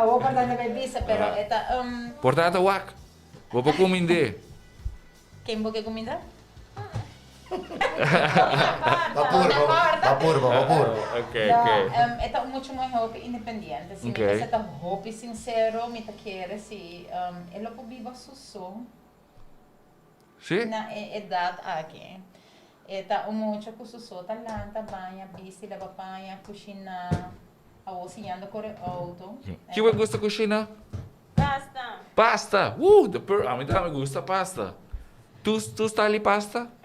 [SPEAKER 5] Awor por ta bai bisa, pero e ta.
[SPEAKER 1] Por ta ta wak. Bo por kumind'é.
[SPEAKER 5] Ken bo ke kuminda?
[SPEAKER 2] Ba purba, ba purba, ba purba.
[SPEAKER 1] Ok, ok.
[SPEAKER 5] E ta un mucha muhe hopi independiente. Si mi mester ta hopi sincero, mi ta kere si e lo por biba su so.
[SPEAKER 1] Si?
[SPEAKER 5] Na e edad aki. E ta un mucha ku su so ta lanta, baña, bisti, laba paña, kushina, awor siñando kore outo.
[SPEAKER 1] Kico bo gusta kushina?
[SPEAKER 4] Pasta.
[SPEAKER 1] Pasta! Woo! The per ami tambe gusta pasta. Tu tu style di pasta?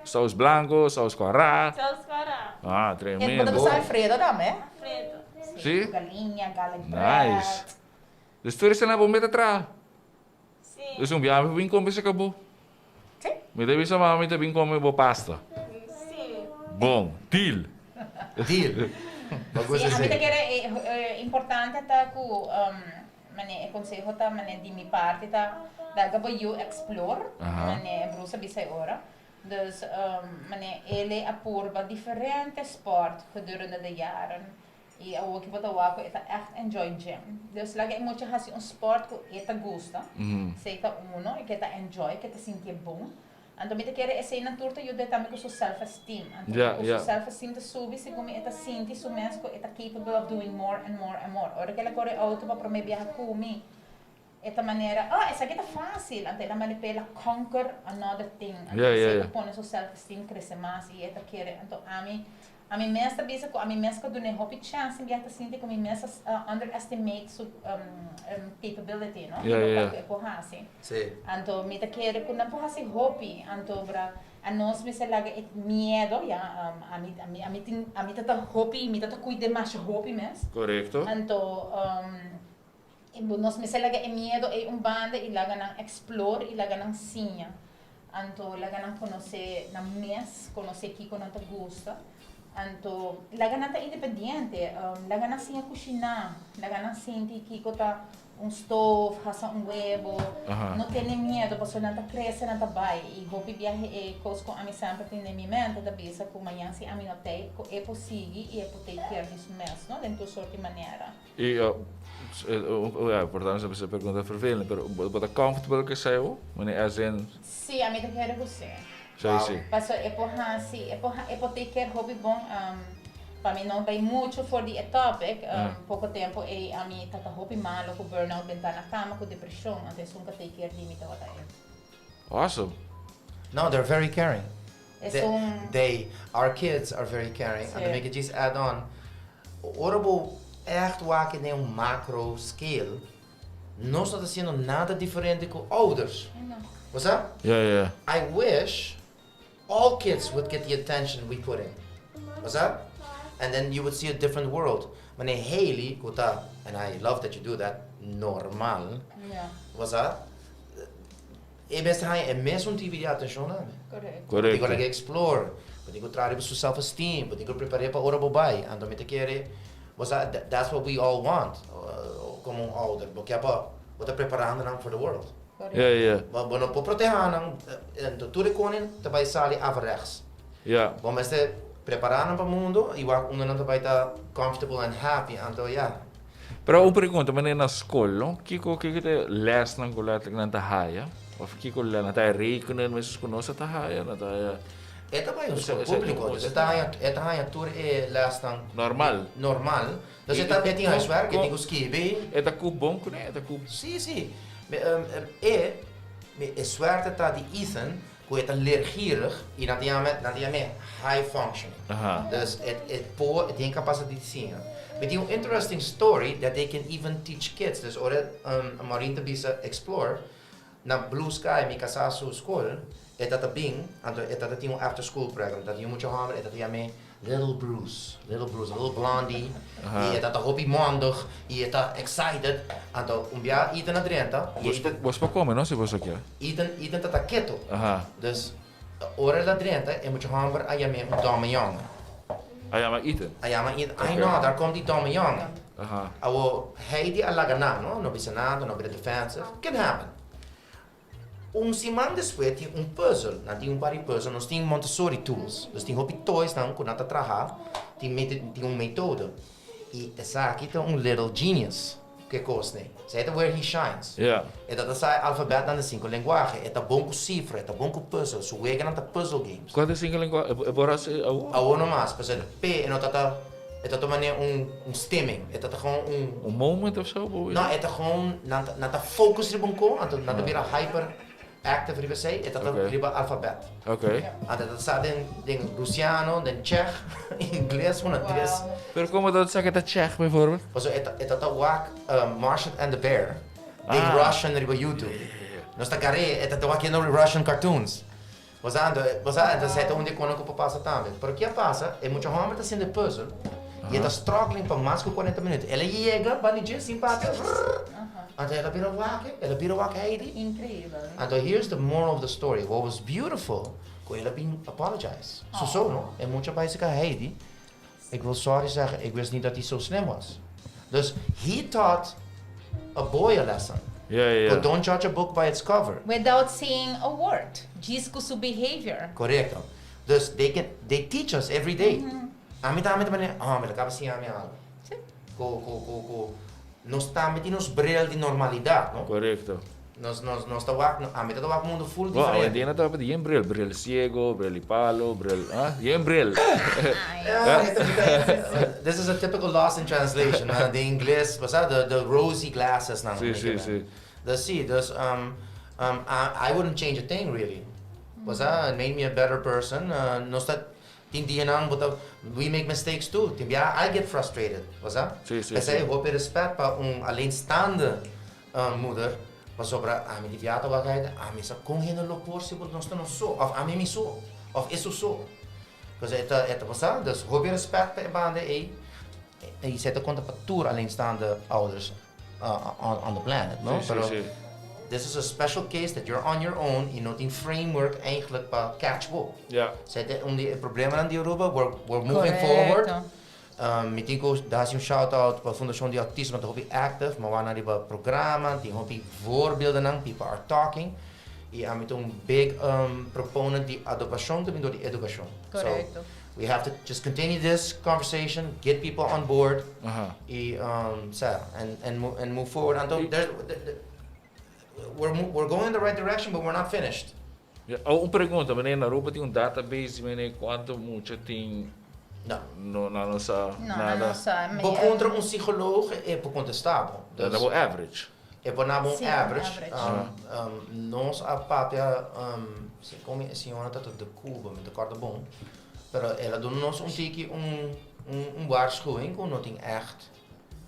[SPEAKER 1] Saus blanco, saus kòrá.
[SPEAKER 4] Saus kòrá.
[SPEAKER 1] Ah, tremendo.
[SPEAKER 5] E bo ta gusta Alfredo tambe?
[SPEAKER 4] Alfredo.
[SPEAKER 1] Si?
[SPEAKER 5] Ku galiña, garlic bread.
[SPEAKER 1] Nice. Dus tur esnan bo mete traha?
[SPEAKER 4] Si.
[SPEAKER 1] Dus un biaha mi por bin come esaki bo?
[SPEAKER 5] Si.
[SPEAKER 1] Mi ta bisa mama mi ta bin come bo pasta.
[SPEAKER 4] Si.
[SPEAKER 1] Bon, deal.
[SPEAKER 2] Deal. Bo gusta
[SPEAKER 5] Si, ami ta
[SPEAKER 2] esei.
[SPEAKER 5] kere e importante ta ku mane e konseho ta mane di mi parti ta laga bo yu explore mane Bruce a bisa e ora. Dus mane ele a purba diferente sport gedurende de jaren. I awor ki bo ta wak ku e ta ègt enjoy gym. Dus laga e mucha hasi un sport ku e ta gusta. Esei ta uno, e ke ta enjoy, ke ta sintié bon. Anto mi ta kere eseinan tur ta yuda e tambe ku su self esteem. Anto ku su self esteem ta subi segun mi e ta sinti su mes ku e ta capable of doing more and more and more. Ora ku el a kore outo pa promé biaha ku mi, e ta manera, oh esaki ta fásil. Anto el a manda p'e el a conquer another thing. Anto esei ta pone su self esteem krese mas i e ta kere. Anto ami Ami mes ta bisa ku ami mes ka dun'é hopi chèns tin biaha ta sinti ku mi mes a underestimate su capability no,
[SPEAKER 1] Ya,
[SPEAKER 5] lokual
[SPEAKER 1] ya.
[SPEAKER 5] ku e por hasi.
[SPEAKER 2] Sí.
[SPEAKER 5] Anto mi ta kere ku nan por hasi hopi, anto bra anos mester laga e miedo ya, ami ami ami tin ami ta ta hopi mi ta ta kuid'é masha hopi mes.
[SPEAKER 1] Korekto.
[SPEAKER 5] Anto nos mester laga e miedo ei un banda i laga nan explore i laga nan siña. Anto laga nan konosé nan mes, konosé kiko nan ta gusta. Anto laga nan ta independiente, laga nan siña kushiná, laga nan sinti kiko ta un stof, hasa un webo. No tene miedo pasobra nan ta krese, nan ta bai. I hopi biahe e kos ku ami semper tin den mi mente ta bisa ku mañan si ami no tei, ku e por sigui i e por take care di su mes, no, den tur sort di manera.
[SPEAKER 1] I ja, por tanto esei pregunta vervelend, pero bo ta comfortable ku esei bo? Meneer as in.
[SPEAKER 5] Sí, ami ta kere ku sí.
[SPEAKER 1] Sí, sí.
[SPEAKER 5] Paso e por hasi, e por e por take care hopi bon. Pa mi no bai mucho for di e topic, poko tempo ei ami ta ta hopi malo ku burnout, benta na kama ku depresion, anto esun ka take care di mi tabata e.
[SPEAKER 1] Awesome.
[SPEAKER 2] No, they're very caring.
[SPEAKER 5] Esun.
[SPEAKER 2] They, our kids are very caring.
[SPEAKER 5] Sí.
[SPEAKER 2] Anto mi ke djis add on, Ora bo ègt wak den un macro scale, nos no ta haciendo nada diferente cu ouders. Bo sa?
[SPEAKER 1] Ja, ja.
[SPEAKER 2] I wish all kids would get the attention we put in. Bo sa? And then you would see a different world. Wanneer Hailey, cu ta, and I love that you do that, normal.
[SPEAKER 5] Ja.
[SPEAKER 2] Bo sa? E mester haña e mesun tipo di atencion tambe.
[SPEAKER 5] Correcto.
[SPEAKER 2] Bo tin cu
[SPEAKER 1] Correcto.
[SPEAKER 2] laga explore, bo tin cu traha riba su self esteem, bo tin cu prepar'é pa ora bo bai. Anto mi ta kere, bo sa, that's what we all want como un ouder. Bo ke pa bo ta preparando nan for the world.
[SPEAKER 5] Correcto.
[SPEAKER 1] Ja, ja.
[SPEAKER 2] Bo bo no por proteha nan, anto tur e konen ta bai sali averechts.
[SPEAKER 1] Ja.
[SPEAKER 2] Bo mester prepara nan pa mundo y wak unda nan ta bai ta comfortable and happy. Anto ya.
[SPEAKER 1] Pero un pregunta, manera na skol, no? Kiko, kiko ta e lesnan ku letterlijk nan ta haya? Of kiko nan ta rekenen mesun ku nos ta haya? Nan ta haya.
[SPEAKER 2] E ta bai un skol públiko, dus e ta haya, e ta haya tur e lesnan.
[SPEAKER 1] Normal.
[SPEAKER 2] Normal. Dus e ta, e tin huiswerk, e tin ku skibi.
[SPEAKER 1] E ta ku bon kuné? E ta ku.
[SPEAKER 2] Sí, sí. E, e suerte ta di Ethan ku e ta leergierig i nan ta yama, nan ta yam'é high functioning. Dus e e por, e tin e kapasidat di siña. Mi tin un interesting story that they can even teach kids. Dus ora Maureen ta bisa explore, na Blue Sky, mi kasá su skol, e ta ta bin, anto e ta ta tin un after school program. Ta tin mucha hòmber, e ta ta yam'é Little Bruce, Little Bruce, a little blondie, i e ta ta hopi mondig, i e ta excited. Anto un bia Ethan a drenta, i
[SPEAKER 1] Bos
[SPEAKER 2] Ethan.
[SPEAKER 1] bos por come no si boso kier.
[SPEAKER 2] Ethan, Ethan ta ta keto.
[SPEAKER 1] Aha.
[SPEAKER 2] Dus. Ora el a drenta, e mucha hòmber a yam'é un domme jongen.
[SPEAKER 1] A yama Ethan?
[SPEAKER 2] A yama Ethan. Ai no, daar komt die domme jongen. Awor, Heidi a laga nan, no? No bisa nada, no bira defensive. Can happen. Un siman despues tin un puzzel. Nan tin un par di puzzel. Nos tin Montessori tools. Dus tin hopi toysnan ku nan ta traha. Tin tin un metodo. I esaki ta un little genius ku e kos nei. Esei ta where he shines. E ta ta sa e alfabetnan di sinku lenguahe. E ta bon ku sifra, e ta bon ku puzzel. Su weganan ta puzzel games.
[SPEAKER 1] Kua ta e sinku lenguahe? E por hasi awor?
[SPEAKER 2] Awor no mas. Pasobra p'e e no ta ta e ta tuma ne un un stimming. E ta ta gewoon un.
[SPEAKER 1] Un moment of so?
[SPEAKER 2] No, e ta gewoon nan ta nan ta focus riba un ko, anto nan ta bira hyper. Active riba esei, e ta ta riba alfabet. Anto e ta sa den den Rusiano, den Tsjech, Ingles, una tres.
[SPEAKER 1] Pero como ta sa ke ta Tsjech bijvoorbeeld?
[SPEAKER 2] Pasobra e ta e ta ta wak Marshall and the Bear den Russian riba YouTube. Nos ta gar'é, e ta ta wak yendo Russian cartoons. Bo sa anto, bo sa anto esei ta un di e konan ku por pasa tambe. Pero ke a pasa, e mucha hòmber ta sinti e puzzel i e ta struggling pa mas ku kuarenta minuut. El a yega banda dje sin papia, vrrr, anto el a bira wak, el a bira wak Heidi.
[SPEAKER 5] Increíbel.
[SPEAKER 2] Anto here's the moral of the story, what was beautiful, ku el a bin apologize. So so no, e mucha bai seka Heidi, ik wil sorry zeggen, ik wist niet dat hij zo slim was. Dus he taught a boy a lesson.
[SPEAKER 1] Ja, ja, ja.
[SPEAKER 2] But don't judge a book by its cover.
[SPEAKER 5] Without saying a word. Djis ku su behavior.
[SPEAKER 2] Korekto. Dus they can, they teach us every day. Ami tambe ta manera, oh, mi ta kaba siña mi algu.
[SPEAKER 5] Sí.
[SPEAKER 2] Ku, ku, ku, ku nos tambe tin nos bril di normalidat, no?
[SPEAKER 1] Korekto.
[SPEAKER 2] Nos, nos, nos ta wak, ami ta wak mundu full
[SPEAKER 1] Bo,
[SPEAKER 2] diferente.
[SPEAKER 1] awendia nan ta papia di yen bril, bril ciego, bril di palo, bril, ah, yen bril.
[SPEAKER 2] This is a typical lost in translation, no? Den ingles, bo sa, the, the rosy glasses nan.
[SPEAKER 1] Sí, sí, sí.
[SPEAKER 2] Dus sí, dus, um, um, I, I wouldn't change a thing really. Bo sa, it made me a better person. Nos ta, Tin dianan bo ta, we make mistakes too. Tin bia I get frustrated, bo sa?
[SPEAKER 1] Sí, sí,
[SPEAKER 2] P'esei
[SPEAKER 1] sí.
[SPEAKER 2] hopi respet pa un alleenstaande moeder, pasobra ami di bia ta wak uit, ami sa kon hende lo por si bo nos ta nos so, of ami mi so, of e su so. Pues e ta, e ta bo sa? Dus hopi respet pa e banda ei, i esei ta konta pa tur alleenstaande ouders on the planet, no?
[SPEAKER 1] Sí, sí,
[SPEAKER 2] Pero
[SPEAKER 1] sí.
[SPEAKER 2] this is a special case that you're on your own y no tin framework eigenlijk pa catch bo.
[SPEAKER 1] Ja.
[SPEAKER 2] Esei ta un di e problemanan di Aruba, we're, we're moving forward.
[SPEAKER 5] Correcto.
[SPEAKER 2] Mi tin ku hasi un shout out pa Fundashon di Autismo ta hopi active, mi a wak nan riba programa, tin hopi voorbeeldennan, people are talking. I ami ta un big proponent di adopashon ta bin dor di edukashon.
[SPEAKER 5] Correcto.
[SPEAKER 2] So we have to just continue this conversation, get people on board i sa, and and move forward. Anto there's we're we're going in the right direction but we're not finished.
[SPEAKER 1] Ya, un pregunta, meneer, na Aruba tin un database di meneer kuantu mucha tin?
[SPEAKER 2] No.
[SPEAKER 1] No, nan no sa
[SPEAKER 5] No,
[SPEAKER 1] nada.
[SPEAKER 5] nan no sa.
[SPEAKER 2] Bo kontra un psicoloog e por kontestá bo.
[SPEAKER 1] Ta
[SPEAKER 2] Dus
[SPEAKER 1] bo average.
[SPEAKER 2] E por na bo un
[SPEAKER 5] Sí, un
[SPEAKER 2] average.
[SPEAKER 5] average.
[SPEAKER 2] Nos a papia, si kon e señora ta de Cuba, mi ta kòrda bon, pero el a duna nos un tiki un un waarschuwing ku no tin ègt,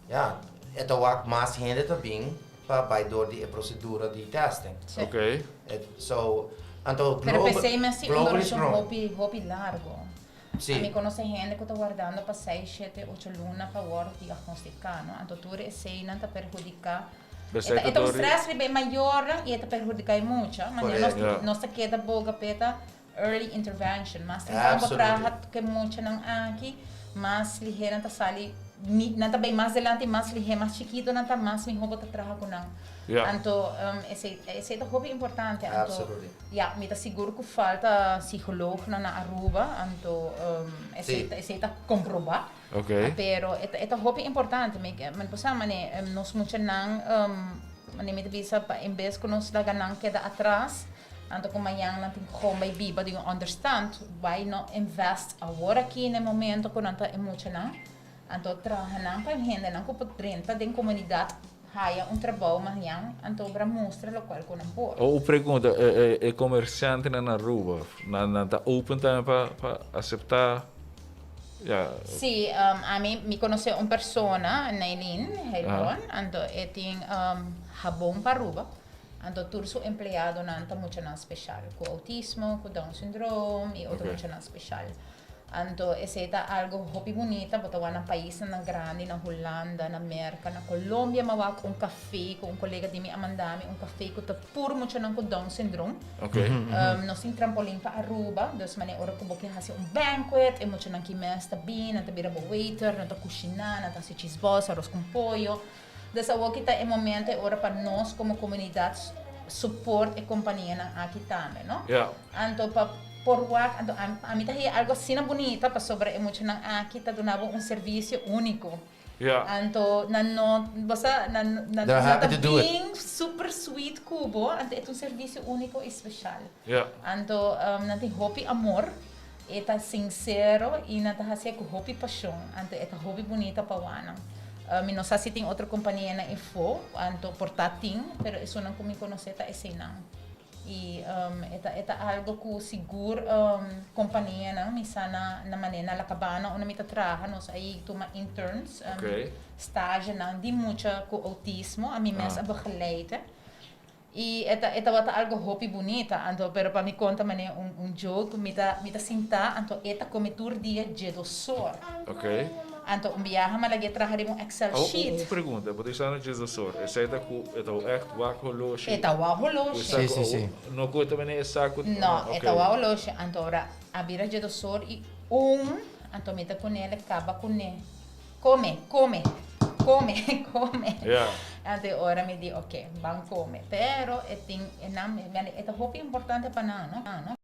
[SPEAKER 2] ya, e ta wak mas hende ta bin pa bai dor di e prosedura di testing.
[SPEAKER 5] Sí.
[SPEAKER 1] Oké.
[SPEAKER 2] So, anto
[SPEAKER 5] Pero
[SPEAKER 2] global,
[SPEAKER 5] p'esei mester un
[SPEAKER 2] global is
[SPEAKER 5] durashon
[SPEAKER 2] growing.
[SPEAKER 5] hopi, hopi largo.
[SPEAKER 2] Sí.
[SPEAKER 5] Ami konosé hende ku ta wardando pa seis, shete, ocho luna pa wòrdu diagnostiká, no? Anto tur eseinan ta perhudiká. E ta, e ta un strès riba e mayornan i e ta perhudiká e mucha. Manera nos,
[SPEAKER 1] Yeah.
[SPEAKER 5] nos ta keda boga p'e ta early intervention. Mas tempran bo
[SPEAKER 2] Absolutely.
[SPEAKER 5] traha ku e muchanan aki, mas lihé nan ta sali, mi, nan ta bai mas delante, mas lihé, mas chikitu nan ta, mas mihó bo ta traha ku nan.
[SPEAKER 1] Ja.
[SPEAKER 5] Anto, esei, esei ta hopi importante. Anto,
[SPEAKER 2] Absolutely.
[SPEAKER 5] Ja, mi ta sigur ku falta psicoloognan na Aruba, anto esei
[SPEAKER 2] Sí.
[SPEAKER 5] ta, esei ta komprobá.
[SPEAKER 1] Oké.
[SPEAKER 5] Pero e ta, e ta hopi importante. Mi, mi por sa mane nos muchanan, mane mi ta bisa pa en bes ku nos laga nan keda atras, anto ku mañan nan tin kon bai biba di un onderstand, why no invest awor aki na e momento ku nan ta e muchanan, anto traha nan pa hendenan ku por drenta den komunidat Haya un trabou mañan, anto obra mustra locual cu nan por.
[SPEAKER 1] O un pregunta, e e comerciantenan na Aruba, nan nan ta open tambe pa pa acepta ya.
[SPEAKER 5] Sí, ami mi conoce un persona, Nailin Heilbron, anto e tin habon pa Aruba, anto tur su empleadonan ta muchanan special, cu autismo, cu down syndroom y otro muchanan special. Anto esei ta algo hopi bunita, bo ta wak na paisnan grandi, na Hulanda, na Merka, na Colombia mi a wak un café ku un kolega di mi a manda mi, un café ku ta puru muchanan ku Down syndroom. Nos tin trampolin pa Aruba, dus manera ora ku bo ke hasi un banquet e muchanan ki mes ta bin, nan ta bira bo waiter, nan ta kushiná, nan ta hasi cheese balls, aros kon pollo. Dus awoki ta e momento e ora pa nos komo komunidat support e kompanianan aki tambe, no? Anto pa por wak, anto ami ta haya algo asina bunita pasobra e muchanan aki ta duna bo un servisio úniko. Anto nan no, bo sa, nan nan ta bien super sweet ku bo, anto e ta un servisio úniko i speshal. Anto nan tin hopi amor, e ta sinsero i nan ta hasié ku hopi pashon, anto e ta hopi bunita pa wak nan. Mi no sa si tin otro kompanianan efo, anto por ta tin, pero esunnan ku mi konosé ta eseinan. I e ta e ta algo ku sigur kompanianan mi sa na na manera na La Cabana unda mi ta traha nos a tuma interns, stagenan di mucha ku outismo, ami mes a begeleid. I e ta e tabata algo hopi bunita, anto pero pa mi konta manera un un joke mi ta mi ta sintá anto e ta kome tur dia djedosor. Anto un biaha mi a lag'é traha riba un Excel sheet.
[SPEAKER 1] Un pregunta, bo ta bisa no djedosor, esei ta ku e ta ègt wak holoshi?
[SPEAKER 5] E ta wak holoshi.
[SPEAKER 2] Si si si.
[SPEAKER 1] No ku e ta bini e saku?
[SPEAKER 5] No, e ta wak holoshi. Anto ora a bira djedosor i un, anto mi ta kun'é kaba kuné. Come, come, come, come.
[SPEAKER 1] Ja.
[SPEAKER 5] Anto e ora mi di, ok, ban come. Pero e tin, e nan, e ta hopi importante pa nan, no? No?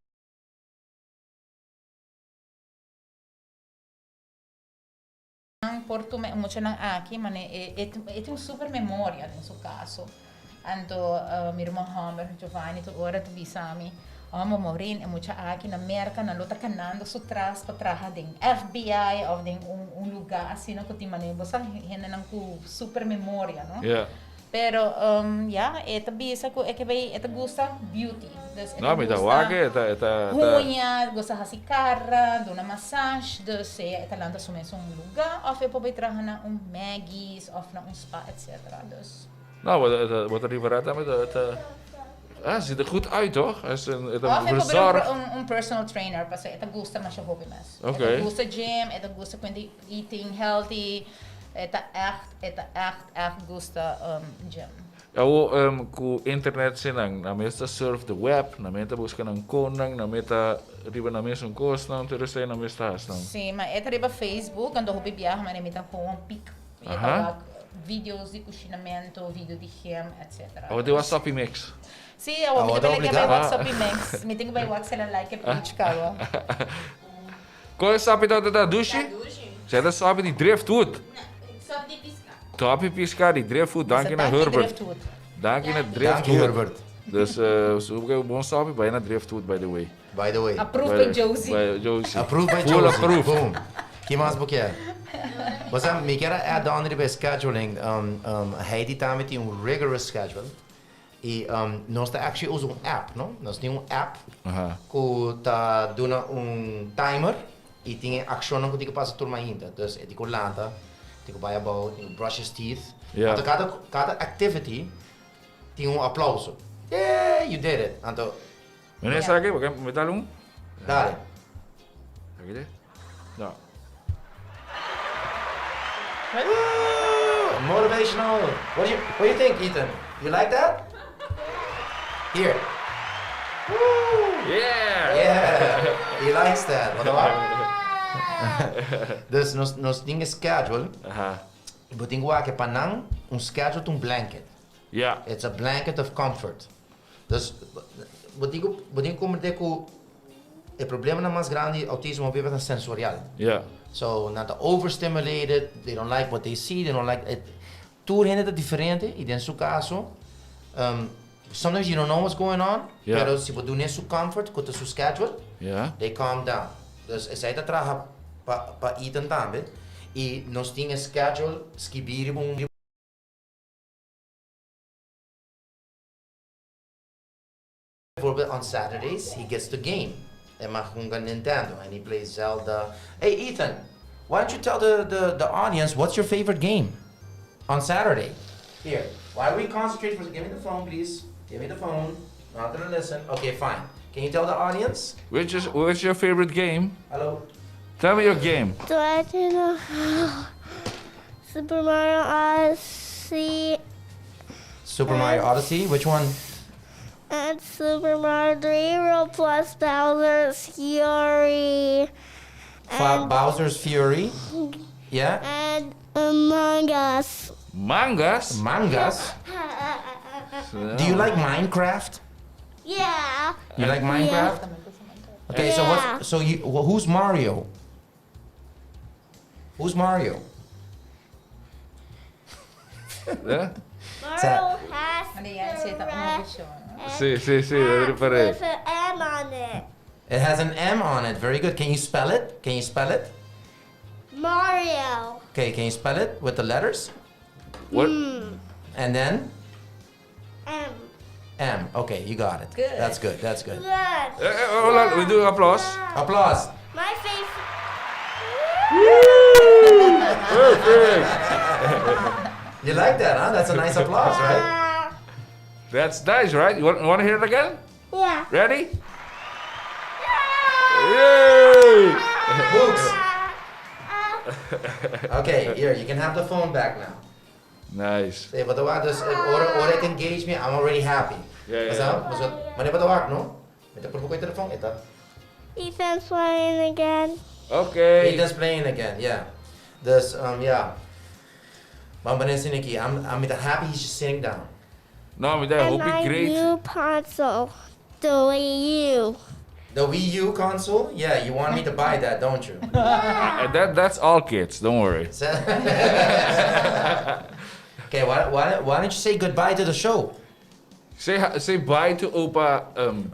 [SPEAKER 5] Nan por tuma e muchanan aki, mane e, e, e tin un super memoria den su caso. Anto mi ruman homber Giovanni tur ora ta bisa mi, Homber Maureen, e mucha aki na Merca nan lo ta canando su tras pa traha den FBI of den un un lugar asina cu tin manera bo sa hendenan cu super memoria, no?
[SPEAKER 1] Yeah.
[SPEAKER 5] Pero ya, e ta bisa cu e ke bay, e ta gusta beauty. Dus e ta
[SPEAKER 1] No, mi ta
[SPEAKER 5] gusta
[SPEAKER 1] wak e ta e ta ta.
[SPEAKER 5] huña, gusta haci cara, duna massage, dus sea e ta lanta su mes un lugar of e por bay traha na un Maggie's of na un spa etcetera. Dus.
[SPEAKER 1] No, bo bo ta ripará tambe ta ta ah ziet er goed uit toch? Hij is een, het
[SPEAKER 5] Of
[SPEAKER 1] een
[SPEAKER 5] e probeer
[SPEAKER 1] verzorgd.
[SPEAKER 5] un, un personal trainer, pasobra e ta gusta masha hopi mes. E
[SPEAKER 1] Oké.
[SPEAKER 5] ta gusta gym, e ta gusta kuenta eating healthy, e ta echt, e ta echt, echt gusta um, gym.
[SPEAKER 1] Awo um, ku internet sinan, nan mes ta surf the web, nan mes ta buska nan konnan, nan mes ta riba nan mesun kosnan, tur esei nan mes ta hasi nan.
[SPEAKER 5] Sí, ma e ta riba Facebook, anto hopi biaha manera mi ta gewoon piek. E ta
[SPEAKER 1] Aha.
[SPEAKER 5] wak video's di kushinamento, video di gym, etc.
[SPEAKER 1] Awo tin WhatsApp mix.
[SPEAKER 5] Sí, awo mi
[SPEAKER 2] Awo
[SPEAKER 5] ta
[SPEAKER 2] ta
[SPEAKER 5] bela ke bai
[SPEAKER 2] obligá.
[SPEAKER 5] WhatsApp mix. Mi tin ku bai wak sela like e page kawa.
[SPEAKER 1] Kon e sapi ta ta dushi?
[SPEAKER 4] Ta dushi.
[SPEAKER 1] Zij ta sapi di driftwood.
[SPEAKER 4] Na, sop di piská.
[SPEAKER 1] Topi piská di driftwood, danki na
[SPEAKER 5] Danki
[SPEAKER 1] Herbert.
[SPEAKER 5] Driftwood.
[SPEAKER 1] Danki na
[SPEAKER 2] Danki
[SPEAKER 1] driftwood.
[SPEAKER 2] Herbert.
[SPEAKER 1] Dus uh, so un bon sapi bai na driftwood by the way.
[SPEAKER 2] By the way.
[SPEAKER 5] Approved by Josie.
[SPEAKER 1] By Josie.
[SPEAKER 2] Approved by
[SPEAKER 1] Full
[SPEAKER 2] Josie.
[SPEAKER 1] approved.
[SPEAKER 2] Boom. Ki mas bo kier? Bo sa, mi kier a add on riba e scheduling. Um, um, Heidi tambe tin un rigorous schedule. I um, nos ta actually usa un app, no? Nos tin un app
[SPEAKER 1] Aha.
[SPEAKER 2] ku ta duna un timer i tin e akshonnan ku tin ku pasa tur mainta. Dus e tin ku lanta, tin ku bai abou, tin ku brush his teeth.
[SPEAKER 1] Ja.
[SPEAKER 2] Anto kada, kada activity tin un aplauso. Yeah, you did it. Anto
[SPEAKER 1] Meneer
[SPEAKER 5] Ja.
[SPEAKER 1] Saki, we gaan met un?
[SPEAKER 2] Dale.
[SPEAKER 1] Kijk dit. Nou.
[SPEAKER 2] Woo! Motivational. What do you What do you think, Ethan? You like that? Here. Woo!
[SPEAKER 1] Yeah!
[SPEAKER 2] Yeah, he likes that. Wat dan? Dus nos nos tin e schedule.
[SPEAKER 1] Aha.
[SPEAKER 2] Bo tin ku wak pa nan un schedule ta un blanket.
[SPEAKER 1] Ja.
[SPEAKER 2] It's a blanket of comfort. Dus bo tin ku bo tin ku komprendé ku e problemanan mas grandi di outismo hopi bes ta sensorial.
[SPEAKER 1] Ja.
[SPEAKER 2] So nan ta overstimulated, they don't like what they see, they don't like it. Tur hende ta diferente i den su kaso um sometimes you don't know what's going on,
[SPEAKER 1] Ja.
[SPEAKER 2] pero si bo dun'é su comfort ku ta su schedule,
[SPEAKER 1] Ja.
[SPEAKER 2] they calm down. Dus esei ta traha pa pa Ethan tambe i nos tin e schedule skibí riba un. Bijvoorbeeld on Saturdays he gets to game e mag hunga Nintendo and he plays Zelda. Hey Ethan, why don't you tell the the the audience what's your favorite game on Saturday? Here, why we concentrate for give me the phone please. Give me the phone. Not gonna listen. Okay, fine. Can you tell the audience?
[SPEAKER 1] Which is which is your favorite game?
[SPEAKER 2] Hallo.
[SPEAKER 1] Tell me your game.
[SPEAKER 3] The Legend of Super Mario Odyssey
[SPEAKER 2] Super Mario Odyssey, which one?
[SPEAKER 3] and Super Mario 3 World plus Bowser's Fury
[SPEAKER 2] Bowser's Fury. Yeah.
[SPEAKER 3] and Among Us.
[SPEAKER 1] Mangas.
[SPEAKER 2] Mangas. Do you like Minecraft?
[SPEAKER 3] Yeah.
[SPEAKER 2] You like Minecraft? Okay, so
[SPEAKER 3] Yeah.
[SPEAKER 2] what? So you who's Mario? Who's Mario?
[SPEAKER 1] Yeah?
[SPEAKER 3] Mario has
[SPEAKER 5] Mane yan,
[SPEAKER 3] the
[SPEAKER 5] seta
[SPEAKER 3] red
[SPEAKER 5] un vision.
[SPEAKER 1] Si, si, si,
[SPEAKER 3] hat
[SPEAKER 1] dat riparé.
[SPEAKER 3] with an M on it.
[SPEAKER 2] It has an M on it. Very good. Can you spell it? Can you spell it?
[SPEAKER 3] Mario.
[SPEAKER 2] Okay, can you spell it with the letters?
[SPEAKER 1] What?
[SPEAKER 2] And then
[SPEAKER 3] M.
[SPEAKER 2] M. Okay, you got it.
[SPEAKER 5] Good.
[SPEAKER 2] That's good. That's good.
[SPEAKER 3] Good.
[SPEAKER 1] Hold on, we do applause.
[SPEAKER 2] Applause.
[SPEAKER 3] My favorite.
[SPEAKER 1] Perfect.
[SPEAKER 2] You like that, huh? That's a nice applause, right?
[SPEAKER 1] That's nice, right? You want to hear it again?
[SPEAKER 3] Yeah.
[SPEAKER 1] Ready? Yay!
[SPEAKER 2] Books. Okay, here, you can have the phone back now.
[SPEAKER 1] Nice.
[SPEAKER 2] Say, but the dus ora ora it engage me, I'm already happy.
[SPEAKER 1] Yeah.
[SPEAKER 2] Basta, mane pa tawag, no? May tapos ko yung telephone, ito.
[SPEAKER 3] Ethan's playing again.
[SPEAKER 1] Okay.
[SPEAKER 2] Ethan's playing again, yeah. Dus, yeah. Bambanen Siniki, I'm happy he's just sitting down.
[SPEAKER 1] No, maar dat
[SPEAKER 3] And
[SPEAKER 1] hoop ik
[SPEAKER 3] my
[SPEAKER 1] great.
[SPEAKER 3] new console, the Wii U.
[SPEAKER 2] The Wii U console? Yeah, you want me to buy that, don't you?
[SPEAKER 1] That's all kids, don't worry.
[SPEAKER 2] Okay, why don't you say goodbye to the show?
[SPEAKER 1] Say bye to Opa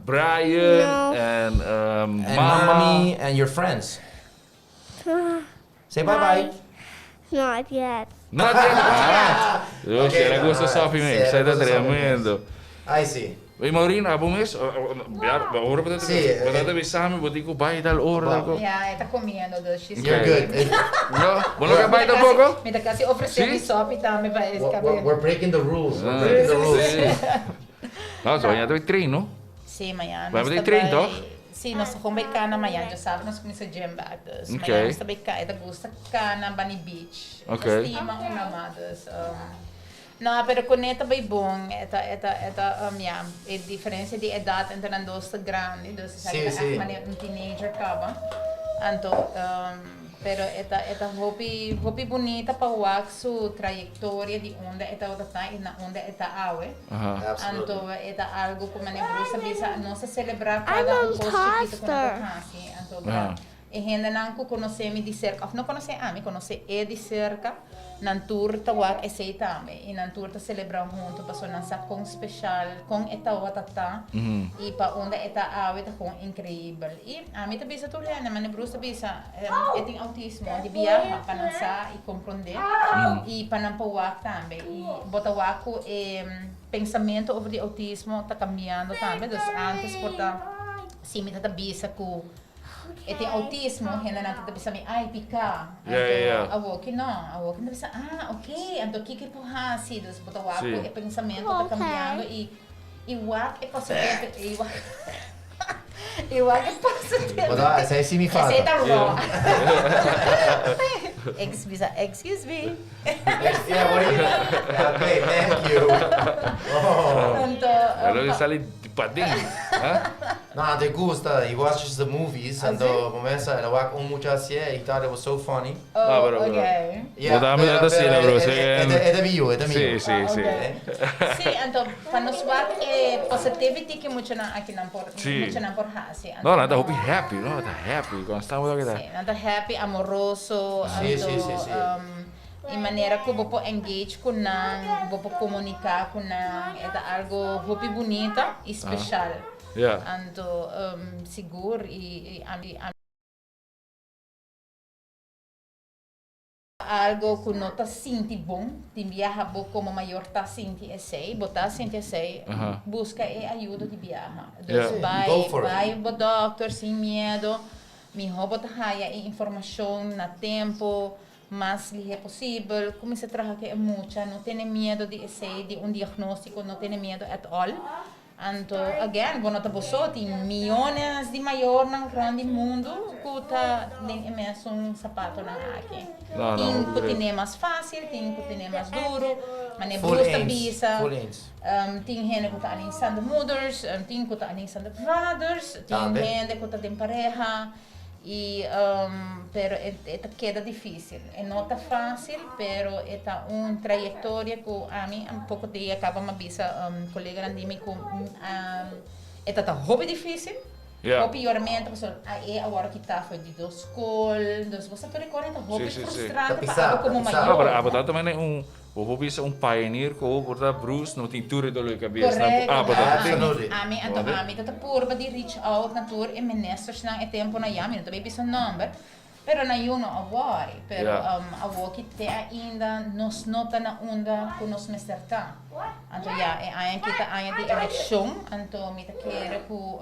[SPEAKER 1] Brian
[SPEAKER 3] No.
[SPEAKER 1] and
[SPEAKER 2] And
[SPEAKER 1] Mama.
[SPEAKER 2] mommy and your friends. Say bye-bye.
[SPEAKER 3] Not yet.
[SPEAKER 1] Not yet. Ah.
[SPEAKER 2] Okay,
[SPEAKER 1] Okay, le gusta
[SPEAKER 2] alright.
[SPEAKER 1] Sophie Mix.
[SPEAKER 2] Sí,
[SPEAKER 1] Zij
[SPEAKER 2] le
[SPEAKER 1] dat
[SPEAKER 2] gusta Sophie Mix.
[SPEAKER 1] tremendo.
[SPEAKER 2] I see.
[SPEAKER 1] Hey Maureen, abo mes? Ja, we horen dat
[SPEAKER 2] Sí,
[SPEAKER 1] we dat we samen, wat ik op bij dal oren.
[SPEAKER 2] Wow.
[SPEAKER 1] dal
[SPEAKER 5] Ja, está comiendo, dus she's
[SPEAKER 2] You're
[SPEAKER 1] Okay.
[SPEAKER 2] good.
[SPEAKER 1] No, bueno que bij tampoco?
[SPEAKER 5] Mi ta casi ofrece
[SPEAKER 1] Sí?
[SPEAKER 5] mi sopi tambe pa escape.
[SPEAKER 2] We're breaking the rules. We're
[SPEAKER 1] Ah,
[SPEAKER 2] breaking the rules.
[SPEAKER 1] sí. Nou, zo, ja, dat train, no?
[SPEAKER 5] Sí, mañana.
[SPEAKER 1] We hebben die train, toch?
[SPEAKER 5] Sí, nos ta bij cana mañana. Ya sabe, nos cuminsa gym back. Dus
[SPEAKER 1] Oké.
[SPEAKER 5] mañana nos ta bij cana. Ta gusta cana, Bunny Beach.
[SPEAKER 1] Oké.
[SPEAKER 5] Stima una ma, dus... No, pero con esta bij bon, esta, ja, e diferencia di edad entre nan dos ta grandi, dus
[SPEAKER 2] Sí,
[SPEAKER 5] sí,
[SPEAKER 2] sí.
[SPEAKER 5] echt manera un teenager caba. Anto, pero esta hopi, hopi bunita pa wak su trayectoria di unda e ta ta y na unda e ta awe.
[SPEAKER 1] Aha.
[SPEAKER 2] Absolutely.
[SPEAKER 5] Anto, e ta algo cu mane Bruce bisa nos a celebra
[SPEAKER 3] I'm
[SPEAKER 5] cada
[SPEAKER 3] a
[SPEAKER 5] un cos chikito cu
[SPEAKER 3] imposter.
[SPEAKER 5] nan hasi. Anto,
[SPEAKER 1] Aha.
[SPEAKER 5] e hendenan cu conoce mi di cerca, of no conoce ami, conoce e di cerca, nan tur ta wak esey tambe. Y nan tur ta celebra hunto, paso nan sa con special, con e ta ta, y pa unda e ta awe ta gewoon increibel. Y ami ta bisa tur hende, mane Bruce ta bisa, e tin autismo, di biaha, pa nan sa y comprende, y pa nan pa wak tambe. Y bo ta wak cu e pensamento over di autismo ta cambiando tambe, dus antes por ta, si mi ta bisa cu e tin autismo, hende nan ta bisa mi, ai, pica.
[SPEAKER 1] Yeah.
[SPEAKER 5] Awo que no, awo que no bisa, ah, ok, anto kiko por hasi, dus bo ta wak
[SPEAKER 1] Sí.
[SPEAKER 5] cu e pensamento ta
[SPEAKER 3] Ok.
[SPEAKER 5] cambiando y wak e paso tempo, y wak y wak e paso tempo.
[SPEAKER 2] But esey sí mi
[SPEAKER 5] Esey
[SPEAKER 2] falta.
[SPEAKER 5] ta raw. Excuse, excuse me.
[SPEAKER 2] Yeah, what do you... Yeah, okay, thank you. Oh.
[SPEAKER 5] Anto,
[SPEAKER 1] Hello, je sali pading. Huh?
[SPEAKER 2] No, te gusta. He watches the movies and
[SPEAKER 5] Ah,
[SPEAKER 2] the momento el wak un mucho así, he thought it was so funny.
[SPEAKER 5] Oh,
[SPEAKER 1] No, pero-
[SPEAKER 5] okay.
[SPEAKER 2] Yeah,
[SPEAKER 1] Bo dame dat asina, bro.
[SPEAKER 2] É é mío, é mío.
[SPEAKER 1] Sí, sí, sí.
[SPEAKER 5] Okay. Sí, anto, pa nos wak e positivity cu mucho nan aki nan por,
[SPEAKER 1] Sí.
[SPEAKER 5] mucho nan por hasi.
[SPEAKER 1] No, nan ta hopi happy, no, ta happy. Cuando estamos aquí,
[SPEAKER 5] Sí, nan ta happy, amoroso,
[SPEAKER 2] Sí,
[SPEAKER 5] anto,
[SPEAKER 2] sí, sí, sí.
[SPEAKER 5] E manera cu bo por engage cu nan, bo por comunica cu nan, e ta algo hopi bunita y special.
[SPEAKER 1] Yeah.
[SPEAKER 5] Anto, sigur y, y, y algo cu no ta sinti bon, tin biaha bo como mayor ta sinti esey, bo ta sinti esey,
[SPEAKER 1] Aha.
[SPEAKER 5] busca e ayudo di biaha.
[SPEAKER 1] Yeah.
[SPEAKER 5] Dus bay,
[SPEAKER 2] Go for it.
[SPEAKER 5] bay bo doctor sin miedo, miho bo ta haya e informacion na tempo, mas lihe posibel, cuminsa traha cu e mucha, no tene miedo di esey, di un diagnostico, no tene miedo at all. Anto, again, bo no ta bo so, tin miyones di mayornan rond di mundu ku ta den e mesun sapatonan aki.
[SPEAKER 1] No, no,
[SPEAKER 5] Tin ku
[SPEAKER 1] hopi
[SPEAKER 5] tene mas fásil, tin ku tene mas duru, manera
[SPEAKER 2] Full
[SPEAKER 5] Bruce ta
[SPEAKER 2] eens,
[SPEAKER 5] bisa,
[SPEAKER 2] full eens.
[SPEAKER 5] tin hende ku ta alleenstaande moeders, tin ku ta alleenstaande vaders, tin
[SPEAKER 2] Tambe.
[SPEAKER 5] hende ku ta den pareha. Y pero e e ta keda dificil. E no ta facil, pero e ta un trayectoria cu ami un poco dia caba mi a bisa coleganan di mi cu e ta ta hopi dificil. Hopi yoramento pasobra a e a wordo kita for di dos scol. Dus bo sa tur e cosa ta hopi frustrante pa abo como mayor.
[SPEAKER 1] No, pero abo ta tambe un Bo por bisa un pioneer ku por ta Bruce no tin tur e dolor di kabes nan ku abo ta tin.
[SPEAKER 2] Absolutely.
[SPEAKER 5] Ami anto ami ta ta purba di reach out na tur e ministersnan e tempo na ya mi no ta bay bisa nomber pero na yu no a worry pero awoki te ainda nos no ta na unda ku nos mester ta anto ya e aña aki ta aña di elekshon anto mi ta kere ku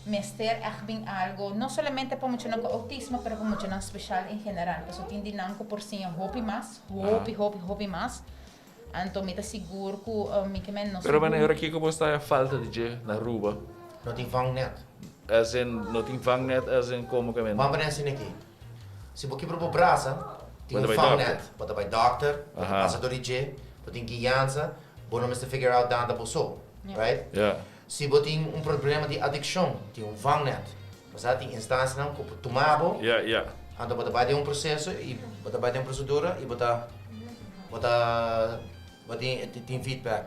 [SPEAKER 5] Mester echt bin algo, no solamente pa muchanan cu autismo, pero pa muchanan special en general. Pasobra tin di nan cu por siña hopi mas, hopi, hopi, hopi mas. Anto mi ta sigur cu mi ke men nos.
[SPEAKER 1] Pero manera kico bo sta e falta di dje na Aruba?
[SPEAKER 2] No tin vangnet.
[SPEAKER 1] As in, no tin vangnet as in como ke men?
[SPEAKER 2] Ban pone asina aki. Si bo kibra bo brasa, tin un vangnet. Bo ta bai dokter, bo ta pasa door di dje, bo tin guiansa, bo no mester figure out danda bo so, right? Si bo tin un problema di adikshon, tin un vangnet. Bo sa tin instansianan ku por tuma bo, anto bo ta bai den un proseso i bo ta bai den un prosedura i bo ta bo ta bo tin tin feedback.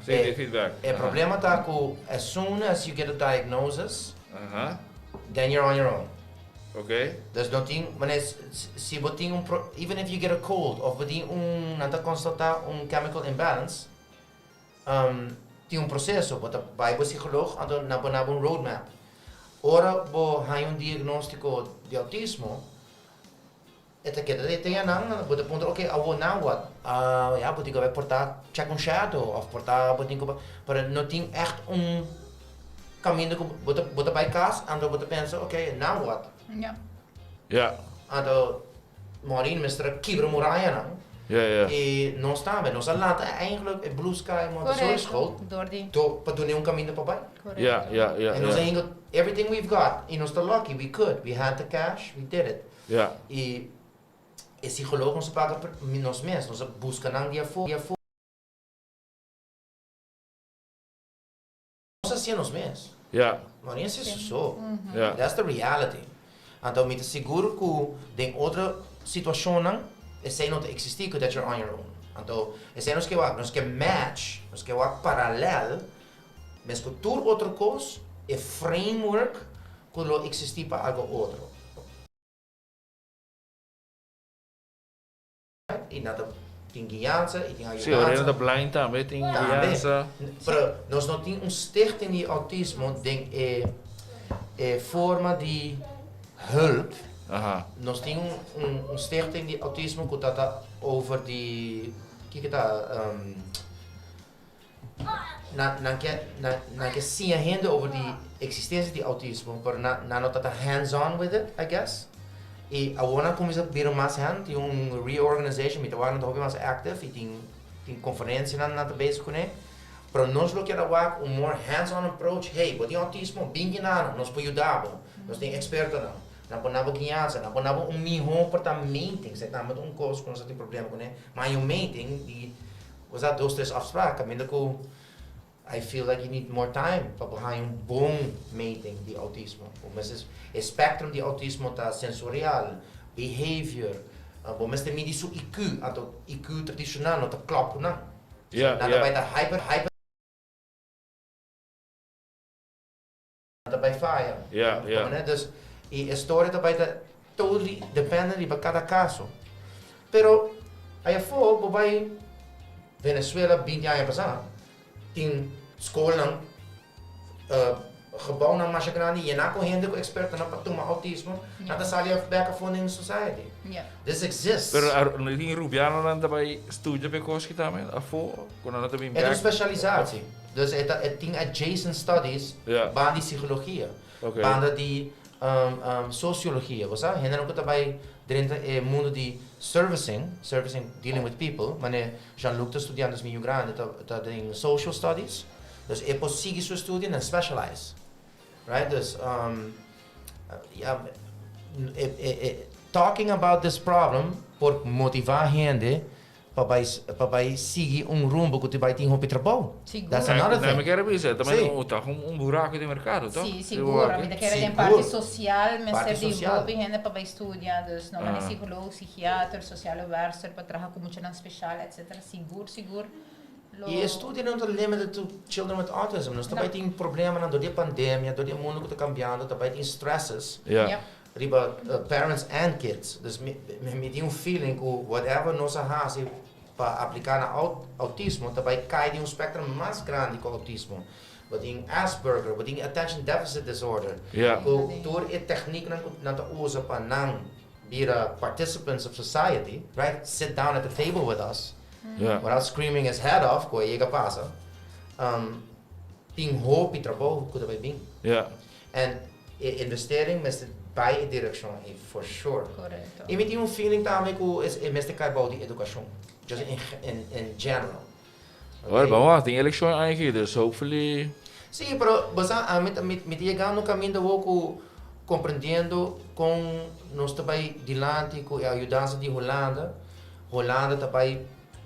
[SPEAKER 1] Si, tin feedback.
[SPEAKER 2] E problema ta ku as soon as you get a diagnosis, then you're on your own. Dus no tin, manera si bo tin un pro, even if you get a cold of bo tin un, nan ta konstata un chemical imbalance, Tin un proseso, bo ta bai bo psicoloog anto nan por nabo un roadmap. Ora bo haña un diagnóstiko di autismo, e ta keda den e nan, bo ta puntra ok awor now what? Ya bo tin ku bai porta check un shadow of porta bo tin ku bai, pero no tin ègt un kaminda ku bo ta bo ta bai kas anto bo ta pensa ok now what? Anto Maureen mester a kibra murayanan. I nos tambe. Nos a lanta eigenlijk e Blue Sky Montessori School to pa duna e un kaminda pa bai. I nos a hinka everything we've got. I nos ta lucky, we could. We had the cash, we did it. I e psicoloog nos a paga nos mes. Nos a buska nan di afó. Nos hacia nos mes. No ni hacia su so. That's the reality. Anto mi ta sigur cu den otro situacionnan esey no ta existi cu that you're on your own. Anto esey nos ke wak, nos ke match, nos ke wak paralel mes cu tur otro cos e framework cu lo existi pa algo otro. I nan ta tin guiansa i tin ayudansa.
[SPEAKER 1] Sí, ora nan ta blind tambe tin guiansa.
[SPEAKER 2] Pero nos no tin un stichting di autismo den e e forma di hulp. Nos tin un un stichting di autismo ku ta ta over di kiko ta nan nan ke nan ke siña hende over di existencia di autismo pero nan nan no ta ta hands on with it I guess y awor nan cuminsa bira mas hand tin un reorganization mi ta wak nan ta hopi mas active y tin tin conferencianan nan ta bezig cune pero nos lo kier a wak un more hands on approach hey bo tin autismo bin kinan nos por yuda bo nos tin expertonan nan por nabo guiansa nan por nabo un miho por ta meeting esaki tambe ta un cos cu nos a tin problema cune mas hay un meeting di Bo sa dos tres afspraak kaminda ku I feel like you need more time pa bo haña un bon meting di autismo. Bo mester e spectrum di autismo ta sensorial, behavior, bo mester midi su IQ, anto IQ tradishonal no ta klòp ku nan. Nan ta bai ta hyper hyper ta bai faya. Dus e storia ta bai ta totally depende riba kada kaso. Pero ayafó bo bai Venezuela binti aña pasá tin skolnan, gebouwnan masha grandi yená ku hende ku ekspertonan pa tuma outismo, nan ta sali bèk afó den society. This exists.
[SPEAKER 1] Pero no tin rubianonan ta bai studia pa e kos ki tambe afó ku nan no ta bin
[SPEAKER 2] E ta un
[SPEAKER 1] bèk?
[SPEAKER 2] spesialisatie. Dus e ta e tin adjacent studies banda di psikologia, banda di Sociologia, bo sa, hendenan ku ta bai drenta e mundu di servicing, servicing, dealing with people, manera Jean-Luc ta studiando, es mi yu grandi, ta ta den social studies. Dus e por sigui su estudio en specialize. Right? Dus, ja, talking about this problem por motiva hende pa bay pa bay sigui un rumbo cu ta bay tin hopi trabou.
[SPEAKER 5] Sigur.
[SPEAKER 2] That's another thing.
[SPEAKER 1] Mi kier bisa, tambe
[SPEAKER 2] Sí.
[SPEAKER 1] un ta un buraco di mercado, toch?
[SPEAKER 5] Sí, sigur. Mi ta kere den
[SPEAKER 2] Sigur.
[SPEAKER 5] parti social mester
[SPEAKER 2] Parti
[SPEAKER 5] di
[SPEAKER 2] social.
[SPEAKER 5] hopi hende pa bay studia. Dus no mane
[SPEAKER 1] Ah.
[SPEAKER 5] psicoloog, psichiater, sociale werkster pa traha cu muchanan special, etcetera. Sigur, sigur. Lo.
[SPEAKER 2] Y e studio no ta limited to children with autism. Nos ta
[SPEAKER 5] No.
[SPEAKER 2] bay tin problemanan door di e pandemia, door di e mundo cu ta cambiando, ta bay tin stresses.
[SPEAKER 1] Ja.
[SPEAKER 5] Yep.
[SPEAKER 2] Riba parents and kids. Dus mi mi tin un feeling ku whatever nos a hasi pa apliká na autismo ta bai kai den un spectrum mas grandi ku autismo. Bo tin Asperger, bo tin attention deficit disorder. Ku tur e technieknan ku nan ta usa pa nan bira participants of society, right, sit down at the table with us without screaming his head off ku a yega pasa, tin hopi trabou ku ta bai bin. And e investering mester bai e direccion ei for sure.
[SPEAKER 5] Correcto.
[SPEAKER 2] Y mi tin un feeling tambe cu e mester cay bou di educacion, just in in general.
[SPEAKER 1] Well, vamos a tin eleccion aña aki, dus hopefully.
[SPEAKER 2] Sí, pero bo sa ami ta mi ta yegando un caminda awor cu comprendiendo con nos ta bay dilanti cu e ayudansa di Hulanda, Hulanda ta bay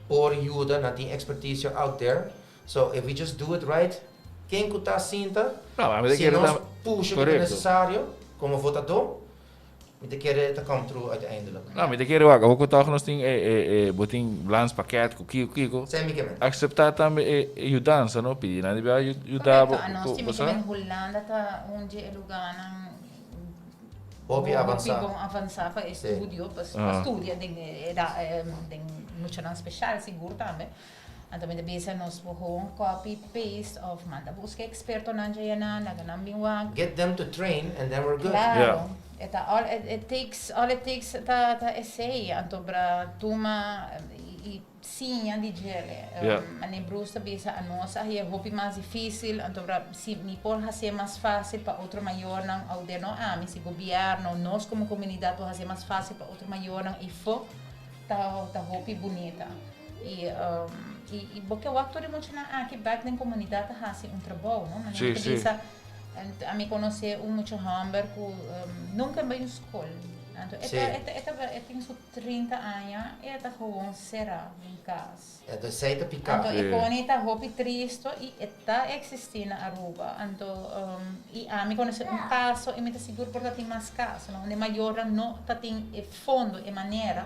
[SPEAKER 2] por yuda, nan tin experticio out there, so if we just do it right, Ken ku ta sinta,
[SPEAKER 1] No, ma mi ta
[SPEAKER 2] si
[SPEAKER 1] kere
[SPEAKER 2] nos
[SPEAKER 1] ta
[SPEAKER 2] pusha ku ta
[SPEAKER 1] Korekto.
[SPEAKER 2] nesesario komo votadó, mi ta kere ta come through uiteindelijk.
[SPEAKER 1] No, mi ta kere wak, awor ku tòg nos tin e e e bo tin Vlaams pakket ku kiko kiko.
[SPEAKER 2] Esei mi ke men.
[SPEAKER 1] Akseptá tambe e e yudansa no, pidi nan di bia yuda bo
[SPEAKER 5] Korekto, anos
[SPEAKER 1] ku
[SPEAKER 5] tin
[SPEAKER 1] bo
[SPEAKER 5] mi ke
[SPEAKER 1] sa.
[SPEAKER 5] men Hulanda ta un dje e lugánan
[SPEAKER 2] Hopi avansá.
[SPEAKER 5] Hopi bon avansá pa e studio, pa studia den e den muchanan speshal sigur tambe. Anto mi ta bisa nos por gewoon copy paste of manda busca expertonan dje nan, laga nan bin wak.
[SPEAKER 2] Get them to train and then we're good.
[SPEAKER 5] Claro. E ta all it takes, all it takes ta ta esey. Anto bra tuma y siña di djele. Mane Bruce ta bisa anos a haya hopi mas dificil, anto bra si mi por hacié mas facil pa otro mayornan, ouder no ami, si gobierno, nos como comunidad por hacié mas facil pa otro mayornan y fo ta ta hopi bunita. Y y bo ke wak tur e muchanan aki bek den comunidad ta haci un trabou, no? Manera mi ta bisa, ami conoce un mucha homber cu nunca a bay un scol. Anto e ta e ta e tin su 30 aña y e ta gewoon cera den cas.
[SPEAKER 2] Anto esey ta pica.
[SPEAKER 5] Anto e coni ta hopi tristo y e ta existi na Aruba. Anto y ami conoce un caso y mi ta sigur por ta tin mas caso, no? Unda e mayornan no ta tin e fondo, e manera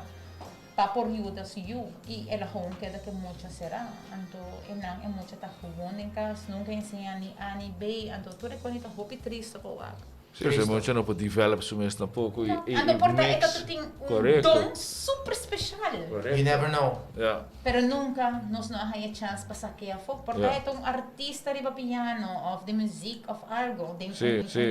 [SPEAKER 5] Pa por yuda su yu y el a gewoon keda ke mucha sera. Anto e nan e mucha ta gewoon den kas, nunca enseña ni A ni B, anto tur e kos ta hopi tristo pa wak.
[SPEAKER 1] Si, osea mucha no por develop su mes tampoco y y
[SPEAKER 5] Anto por ta e
[SPEAKER 1] mix.
[SPEAKER 5] ta tin un
[SPEAKER 1] Correcto.
[SPEAKER 5] don super special.
[SPEAKER 1] Correcto.
[SPEAKER 2] You never know.
[SPEAKER 1] Ja.
[SPEAKER 5] Pero nunca nos no a haya chance pa sake afo. Por ta
[SPEAKER 1] Ja.
[SPEAKER 5] e ta un artista riba piano of den muziek of algo den
[SPEAKER 1] Si,
[SPEAKER 5] un
[SPEAKER 1] si.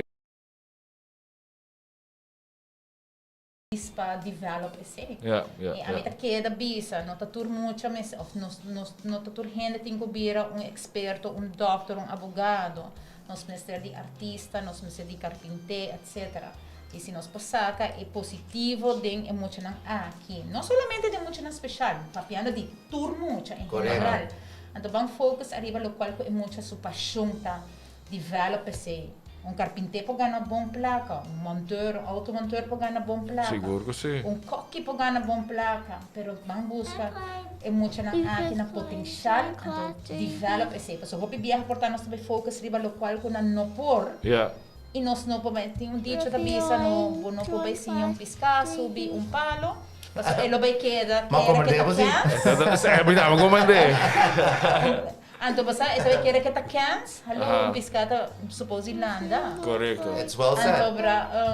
[SPEAKER 5] pa develop esey.
[SPEAKER 1] Ja, ja,
[SPEAKER 5] Y ami
[SPEAKER 1] ja.
[SPEAKER 5] ta keda bisa, no ta tur mucha mes, of nos, nos, no ta tur hende tin cu bira un experto, un dokter, un abogado. Nos mester di artista, nos mester di carpinte, etcetera. Y si nos por saca e positivo den e muchanan aki, no solamente den muchanan special, papiando di tur mucha en general. Anto ban focus ariba locual cu e mucha su pasion ta, develop esey. Un carpinté por gana bon placa, un monteur, un automonteur por gana bon placa.
[SPEAKER 1] Sigur cu si.
[SPEAKER 5] Un kokkie por gana bon placa, pero ban busca e muchanan aki nan potencial, anto develop esey. Pasobra hopi biaha por ta nos ta bay focus riba locual cu nan no por. Y nos no por bay, tin un dicho ta bisa no, bo no por bay siña un pisca subi un palo, pasobra e lo bay keda
[SPEAKER 2] Ma
[SPEAKER 5] kere ke
[SPEAKER 2] comprende
[SPEAKER 5] ta
[SPEAKER 2] bo si?
[SPEAKER 5] kens.
[SPEAKER 1] Mira, comprende.
[SPEAKER 5] Anto bo sa, e ta kere ke ta kens, hallo, un pisca ta suppose di landa.
[SPEAKER 1] Correcto.
[SPEAKER 2] It's well said.
[SPEAKER 5] Anto bra,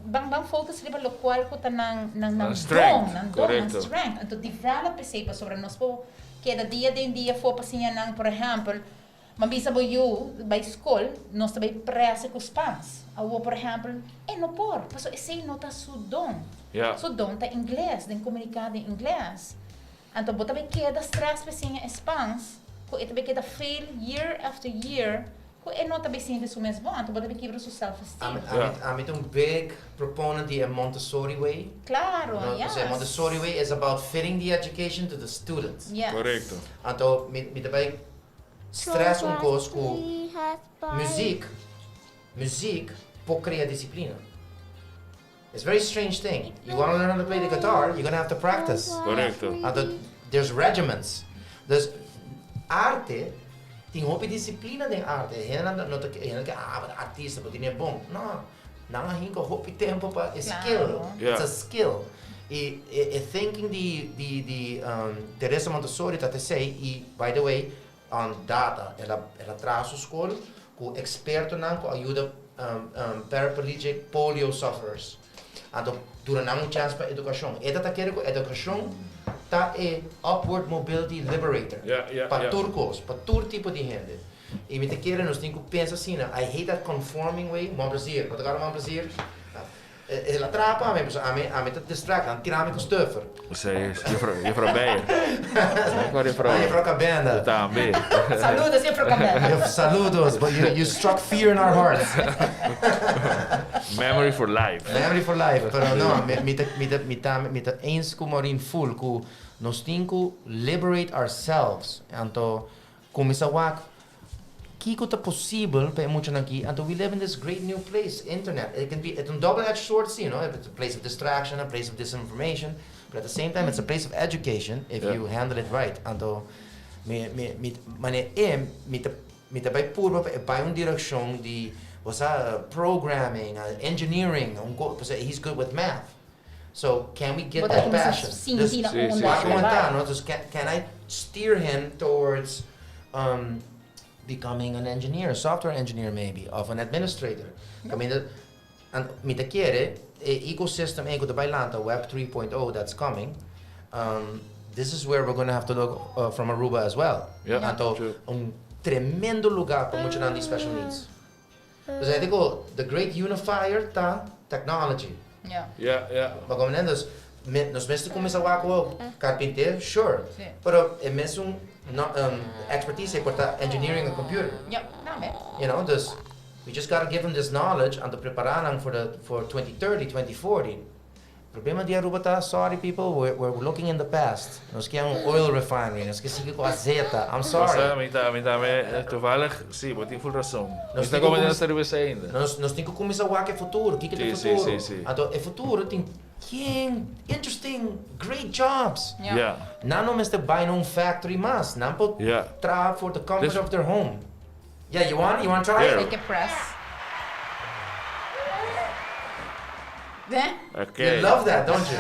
[SPEAKER 5] ban ban focus riba locual cu ta nan nan
[SPEAKER 1] Nan
[SPEAKER 5] don,
[SPEAKER 1] strength.
[SPEAKER 5] nan don, nan
[SPEAKER 1] Correcto.
[SPEAKER 5] strength. Anto develop esey pasobra nos por keda dia den dia for pa siña nan, por ehempel, M'a bisa bo yu bai skol, nos ta bai presa ku Spans. Awor, por ehèmpel, e no por, pasobra esei no ta su don. Su don ta ingles, den komuniká den ingles. Anto bo ta bai keda strès pa e siña e Spans, ku e ta bai keda fail year after year, ku e no ta bai sinti su mes bon. Anto bo ta bai kibra su self-esteem.
[SPEAKER 2] Ami ta un big proponent di e Montessori way.
[SPEAKER 5] Claro,
[SPEAKER 2] No,
[SPEAKER 5] yes.
[SPEAKER 2] pasobra e Montessori way is about fitting the education to the student.
[SPEAKER 5] Yes.
[SPEAKER 1] Korekto.
[SPEAKER 2] Anto mi ta bai. stress un kos ku muziek, muziek por krea disiplina. It's very strange thing. You want to learn how to play the guitar, you're gonna have to practice.
[SPEAKER 1] Correcto.
[SPEAKER 2] Anto there's regiments. Dus arte tin hopi disciplina den arte. Hendenan no ta hende ke ah bo ta artista bo tine bon. No. Nan a hinka hopi tempo pa e skill.
[SPEAKER 1] Yeah.
[SPEAKER 2] It's a skill. Y e thinking di di di Teresa Montessori ta tesey y by the way on data el a el a traha su skol ku ekspertonan ku a yuda paraplegic polio sufferers. Anto duna nan un chèns pa edukashon. E ta ta kere ku edukashon ta e upward mobility liberator pa tur kos, pa tur tipo di hende. I mi ta kere nos tin ku pensa asina. I hate that conforming way. Mon plezier. Bo ta kòrda mon plezier? El a traha pa mi, pasobra ami, ami ta distract, nan tira mi ku stuffer.
[SPEAKER 1] Esei es juffrouw, juffrouw Beijer. Juffrouw, juffrouw.
[SPEAKER 2] Ah, juffrouw Cabenda.
[SPEAKER 1] Tambe.
[SPEAKER 5] Saludos, juffrouw Cabenda.
[SPEAKER 2] Saludos, but you, you struck fear in our hearts.
[SPEAKER 1] Memory for life.
[SPEAKER 2] Memory for life, pero no, mi, mi ta, mi ta, mi ta, mi ta eens ku Maureen full ku nos tin ku liberate ourselves. Anto Cuminsa wak kico ta posibel pa e muchanan aki, anto we live in this great new place, internet, it can be, e ta un double edged sword si, no, it's a place of distraction, a place of disinformation, but at the same time it's a place of education if you handle it right, anto mi, mi, mi, manera e, mi ta, mi ta bay purba pa e bay un direccion di, bo sa, programming, engineering, un co, pasobra he's good with math. So can we get
[SPEAKER 5] Bo ta
[SPEAKER 2] that
[SPEAKER 5] cuminsa
[SPEAKER 2] passion?
[SPEAKER 5] sinti
[SPEAKER 2] Dus
[SPEAKER 5] na
[SPEAKER 1] Sí,
[SPEAKER 5] unda
[SPEAKER 1] sí,
[SPEAKER 5] e
[SPEAKER 1] sí.
[SPEAKER 2] wak
[SPEAKER 5] ta
[SPEAKER 2] aguanta,
[SPEAKER 5] bai.
[SPEAKER 2] no? Dus can, can I steer him towards um, becoming an engineer, a software engineer maybe, of an administrator? Caminda, and mi ta kere e ecosystem ei ku ta bai lanta, web 3.0 that's coming, um, this is where we're gonna have to look uh, from Aruba as well.
[SPEAKER 1] Yeah,
[SPEAKER 2] Anto,
[SPEAKER 1] true.
[SPEAKER 2] un tremendo lugar pa muchanan di special needs. Dus hij dico, the great unifier ta technology.
[SPEAKER 5] Ja.
[SPEAKER 1] Ja, ja.
[SPEAKER 2] Maar como dus, me, nos mester cuminsa wak ook carpinter, sure.
[SPEAKER 5] Sí.
[SPEAKER 2] Pero e mesun no, um, expertise por ta engineering a computer.
[SPEAKER 5] Ja, nou met.
[SPEAKER 2] You know, dus we just gotta give them this knowledge and to prepara nan for the for 2030, 2040. Problema di Aruba ta, sorry people, we're, we're looking in the past. Nos ke un oil refinery, nos ke sigui ku azeta. I'm sorry.
[SPEAKER 1] Sa, mi ta, mi ta, mi, toevallig, si, bo tin full rason.
[SPEAKER 2] Nos
[SPEAKER 1] Mi ta
[SPEAKER 2] tin ku
[SPEAKER 1] come
[SPEAKER 2] kumis-
[SPEAKER 1] na cerveza ainda.
[SPEAKER 2] Nos, nos tin ku kuminsá wak e futuro. Kiko ta e
[SPEAKER 1] Si, si,
[SPEAKER 2] futuro?
[SPEAKER 1] si, si.
[SPEAKER 2] Anto, e futuro tin yen interesting, great jobs.
[SPEAKER 5] Ja.
[SPEAKER 1] Ja.
[SPEAKER 2] Nan no mester bai na un factory mas. Nan por
[SPEAKER 1] Ja.
[SPEAKER 2] traha for the comfort
[SPEAKER 1] Dus-
[SPEAKER 2] of their home. Yeah, you want, you want try?
[SPEAKER 1] Here.
[SPEAKER 5] Take a press.
[SPEAKER 1] Okay.
[SPEAKER 2] You love that, don't you?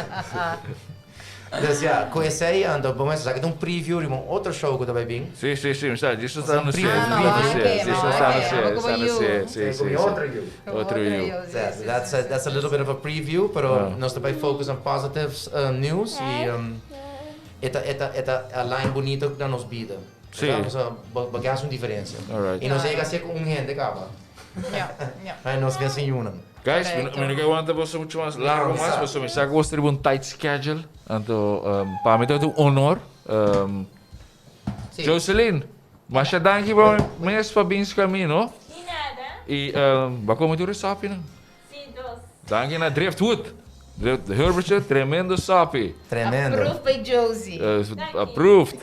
[SPEAKER 2] Dus ja, ku esei anto bo mester sa ku ta un preview riba un otro show ku ta bai bin.
[SPEAKER 1] Si, si, si, mi sa, djis sta anuncié,
[SPEAKER 2] Ah,
[SPEAKER 1] djis
[SPEAKER 2] no,
[SPEAKER 1] anuncié,
[SPEAKER 5] oké,
[SPEAKER 1] djis
[SPEAKER 5] no,
[SPEAKER 1] sta
[SPEAKER 5] oké,
[SPEAKER 1] anuncié,
[SPEAKER 5] abo
[SPEAKER 1] sta
[SPEAKER 5] ku you.
[SPEAKER 1] anuncié, si, si,
[SPEAKER 2] Ku mi
[SPEAKER 1] si.
[SPEAKER 2] otro yu.
[SPEAKER 1] Otro yu.
[SPEAKER 2] Yes, that's a, that's a little bit of a preview, pero nos ta bai focus on positive news y um, e ta, e ta, e ta align bonito na nos bida.
[SPEAKER 1] Si.
[SPEAKER 2] Pasobra bo, bo ke haci un diferencia.
[SPEAKER 1] Alright.
[SPEAKER 2] Y nos a yega haci cu un hende caba.
[SPEAKER 5] Ja, ja.
[SPEAKER 2] Ay, nos ke haci yunan.
[SPEAKER 1] Guys, mi no, mi no ke wanta boso mucho mas largo
[SPEAKER 2] No,
[SPEAKER 1] mas,
[SPEAKER 2] sa.
[SPEAKER 1] pasobra mi sa ku boso ta riba un tight schedule. Anto, um, pa mi ta un honor. Um,
[SPEAKER 2] Si.
[SPEAKER 1] Jocelyn, masha danki pa mes pa bin camino.
[SPEAKER 4] Di nada.
[SPEAKER 1] Y um, ba come tur e sapinan.
[SPEAKER 4] Si, dos.
[SPEAKER 1] Danki na Driftwood. Drift, Herbertje, tremendo sapi.
[SPEAKER 2] Tremendo.
[SPEAKER 5] Approved by Josie.
[SPEAKER 1] Uh, approved.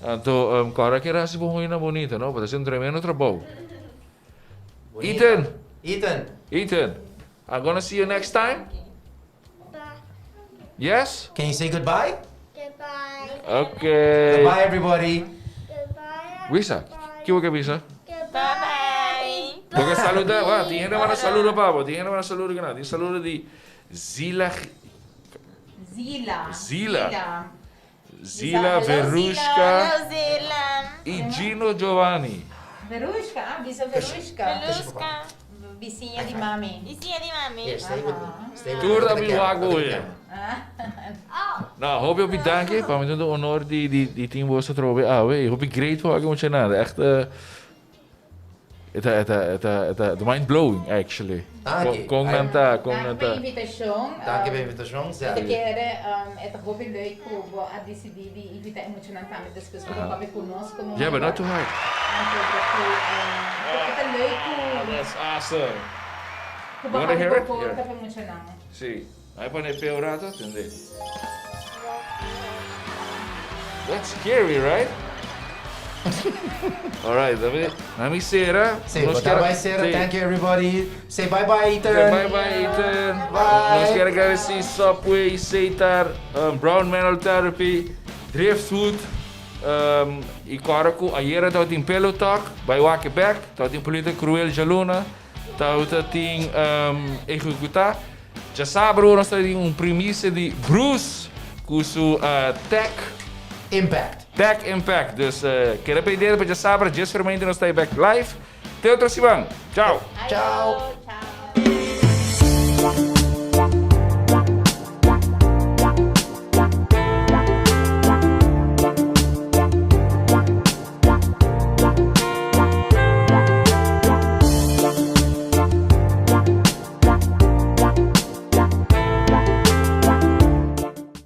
[SPEAKER 1] Anto, um, kòrda kere hasi bo hoynan bonito, no? Bo ta hasi un tremendo trabou.
[SPEAKER 2] Bonita.
[SPEAKER 1] Ethan!
[SPEAKER 2] Ethan!
[SPEAKER 1] Ethan, I'm gonna see you next time. Yes?
[SPEAKER 2] Can you say goodbye?
[SPEAKER 3] Goodbye.
[SPEAKER 1] Okay.
[SPEAKER 2] Goodbye everybody.
[SPEAKER 3] Goodbye.
[SPEAKER 1] Wisa, ki bo ke bisa?
[SPEAKER 3] Goodbye.
[SPEAKER 4] Bye bye.
[SPEAKER 1] Bo ke saluda, wa, tin hende manda saludo pa bo, tin hende manda saludo ki nan, tin saludo di Zila
[SPEAKER 5] Zila.
[SPEAKER 1] Zila. Zila, Verushka
[SPEAKER 4] Hello, Zila.
[SPEAKER 1] y Gino Giovanni.
[SPEAKER 5] Verushka, ah, bisa Verushka.
[SPEAKER 4] Verushka.
[SPEAKER 5] Bisiña di mami.
[SPEAKER 4] Bisiña di mami.
[SPEAKER 2] Here, stay with me. Stay with me.
[SPEAKER 1] Tur
[SPEAKER 2] Look
[SPEAKER 1] ta
[SPEAKER 2] at the
[SPEAKER 1] mi
[SPEAKER 2] camera,
[SPEAKER 1] wak
[SPEAKER 2] look at the
[SPEAKER 1] oye.
[SPEAKER 2] camera.
[SPEAKER 1] Nou, hopi hopi danki. Pa mi ta un honor di di di tin boso atrobe awe. Y hopi grateful aki mucha nada. Echt eh E ta, e ta, e ta, e ta mind blowing actually.
[SPEAKER 2] Danki.
[SPEAKER 1] Kon nan ta, kon nan
[SPEAKER 5] Danki pa
[SPEAKER 1] ta.
[SPEAKER 5] e invitashon.
[SPEAKER 2] Danki pa e invitashon,
[SPEAKER 5] Mi
[SPEAKER 2] Zé.
[SPEAKER 5] ta kere, e ta hopi leuk ku bo a disidí di invitá e muchanan tambe despues ku bo papia ku nos komo
[SPEAKER 1] Yeah, but not too hard.
[SPEAKER 5] Anto ta ku, e ta leuk ku.
[SPEAKER 1] That's awesome.
[SPEAKER 5] Ku bo
[SPEAKER 1] You wanna
[SPEAKER 5] habri
[SPEAKER 1] hear
[SPEAKER 5] bo
[SPEAKER 1] it?
[SPEAKER 5] porta
[SPEAKER 1] Here.
[SPEAKER 5] pa muchanan.
[SPEAKER 1] Sí. Ai pone pe un rato, tende. That's scary, right? Alright, dame, dame sera.
[SPEAKER 2] Sí,
[SPEAKER 1] Nos
[SPEAKER 2] bye bye Sarah,
[SPEAKER 1] Sí.
[SPEAKER 2] thank you everybody. Say bye bye Ethan.
[SPEAKER 1] Bye bye, Ethan.
[SPEAKER 2] Bye.
[SPEAKER 1] Nos kier gradisí Subway, Setar, Brown Manual Therapy, Driftwood, i kòrda ku ayera tabatin Pillow Talk, bai wak e bèk, tabatin Polita Cruel djaluna, tabata tin Ehekutá. Djasabra nos ta tin un primisia di Bruce ku su Tech
[SPEAKER 2] Impact.
[SPEAKER 1] Tech Impact. Dus keda pendiente pa djasabra, djes fermente nos ta e bèk live. Te otro siman. Chao.
[SPEAKER 2] Chao.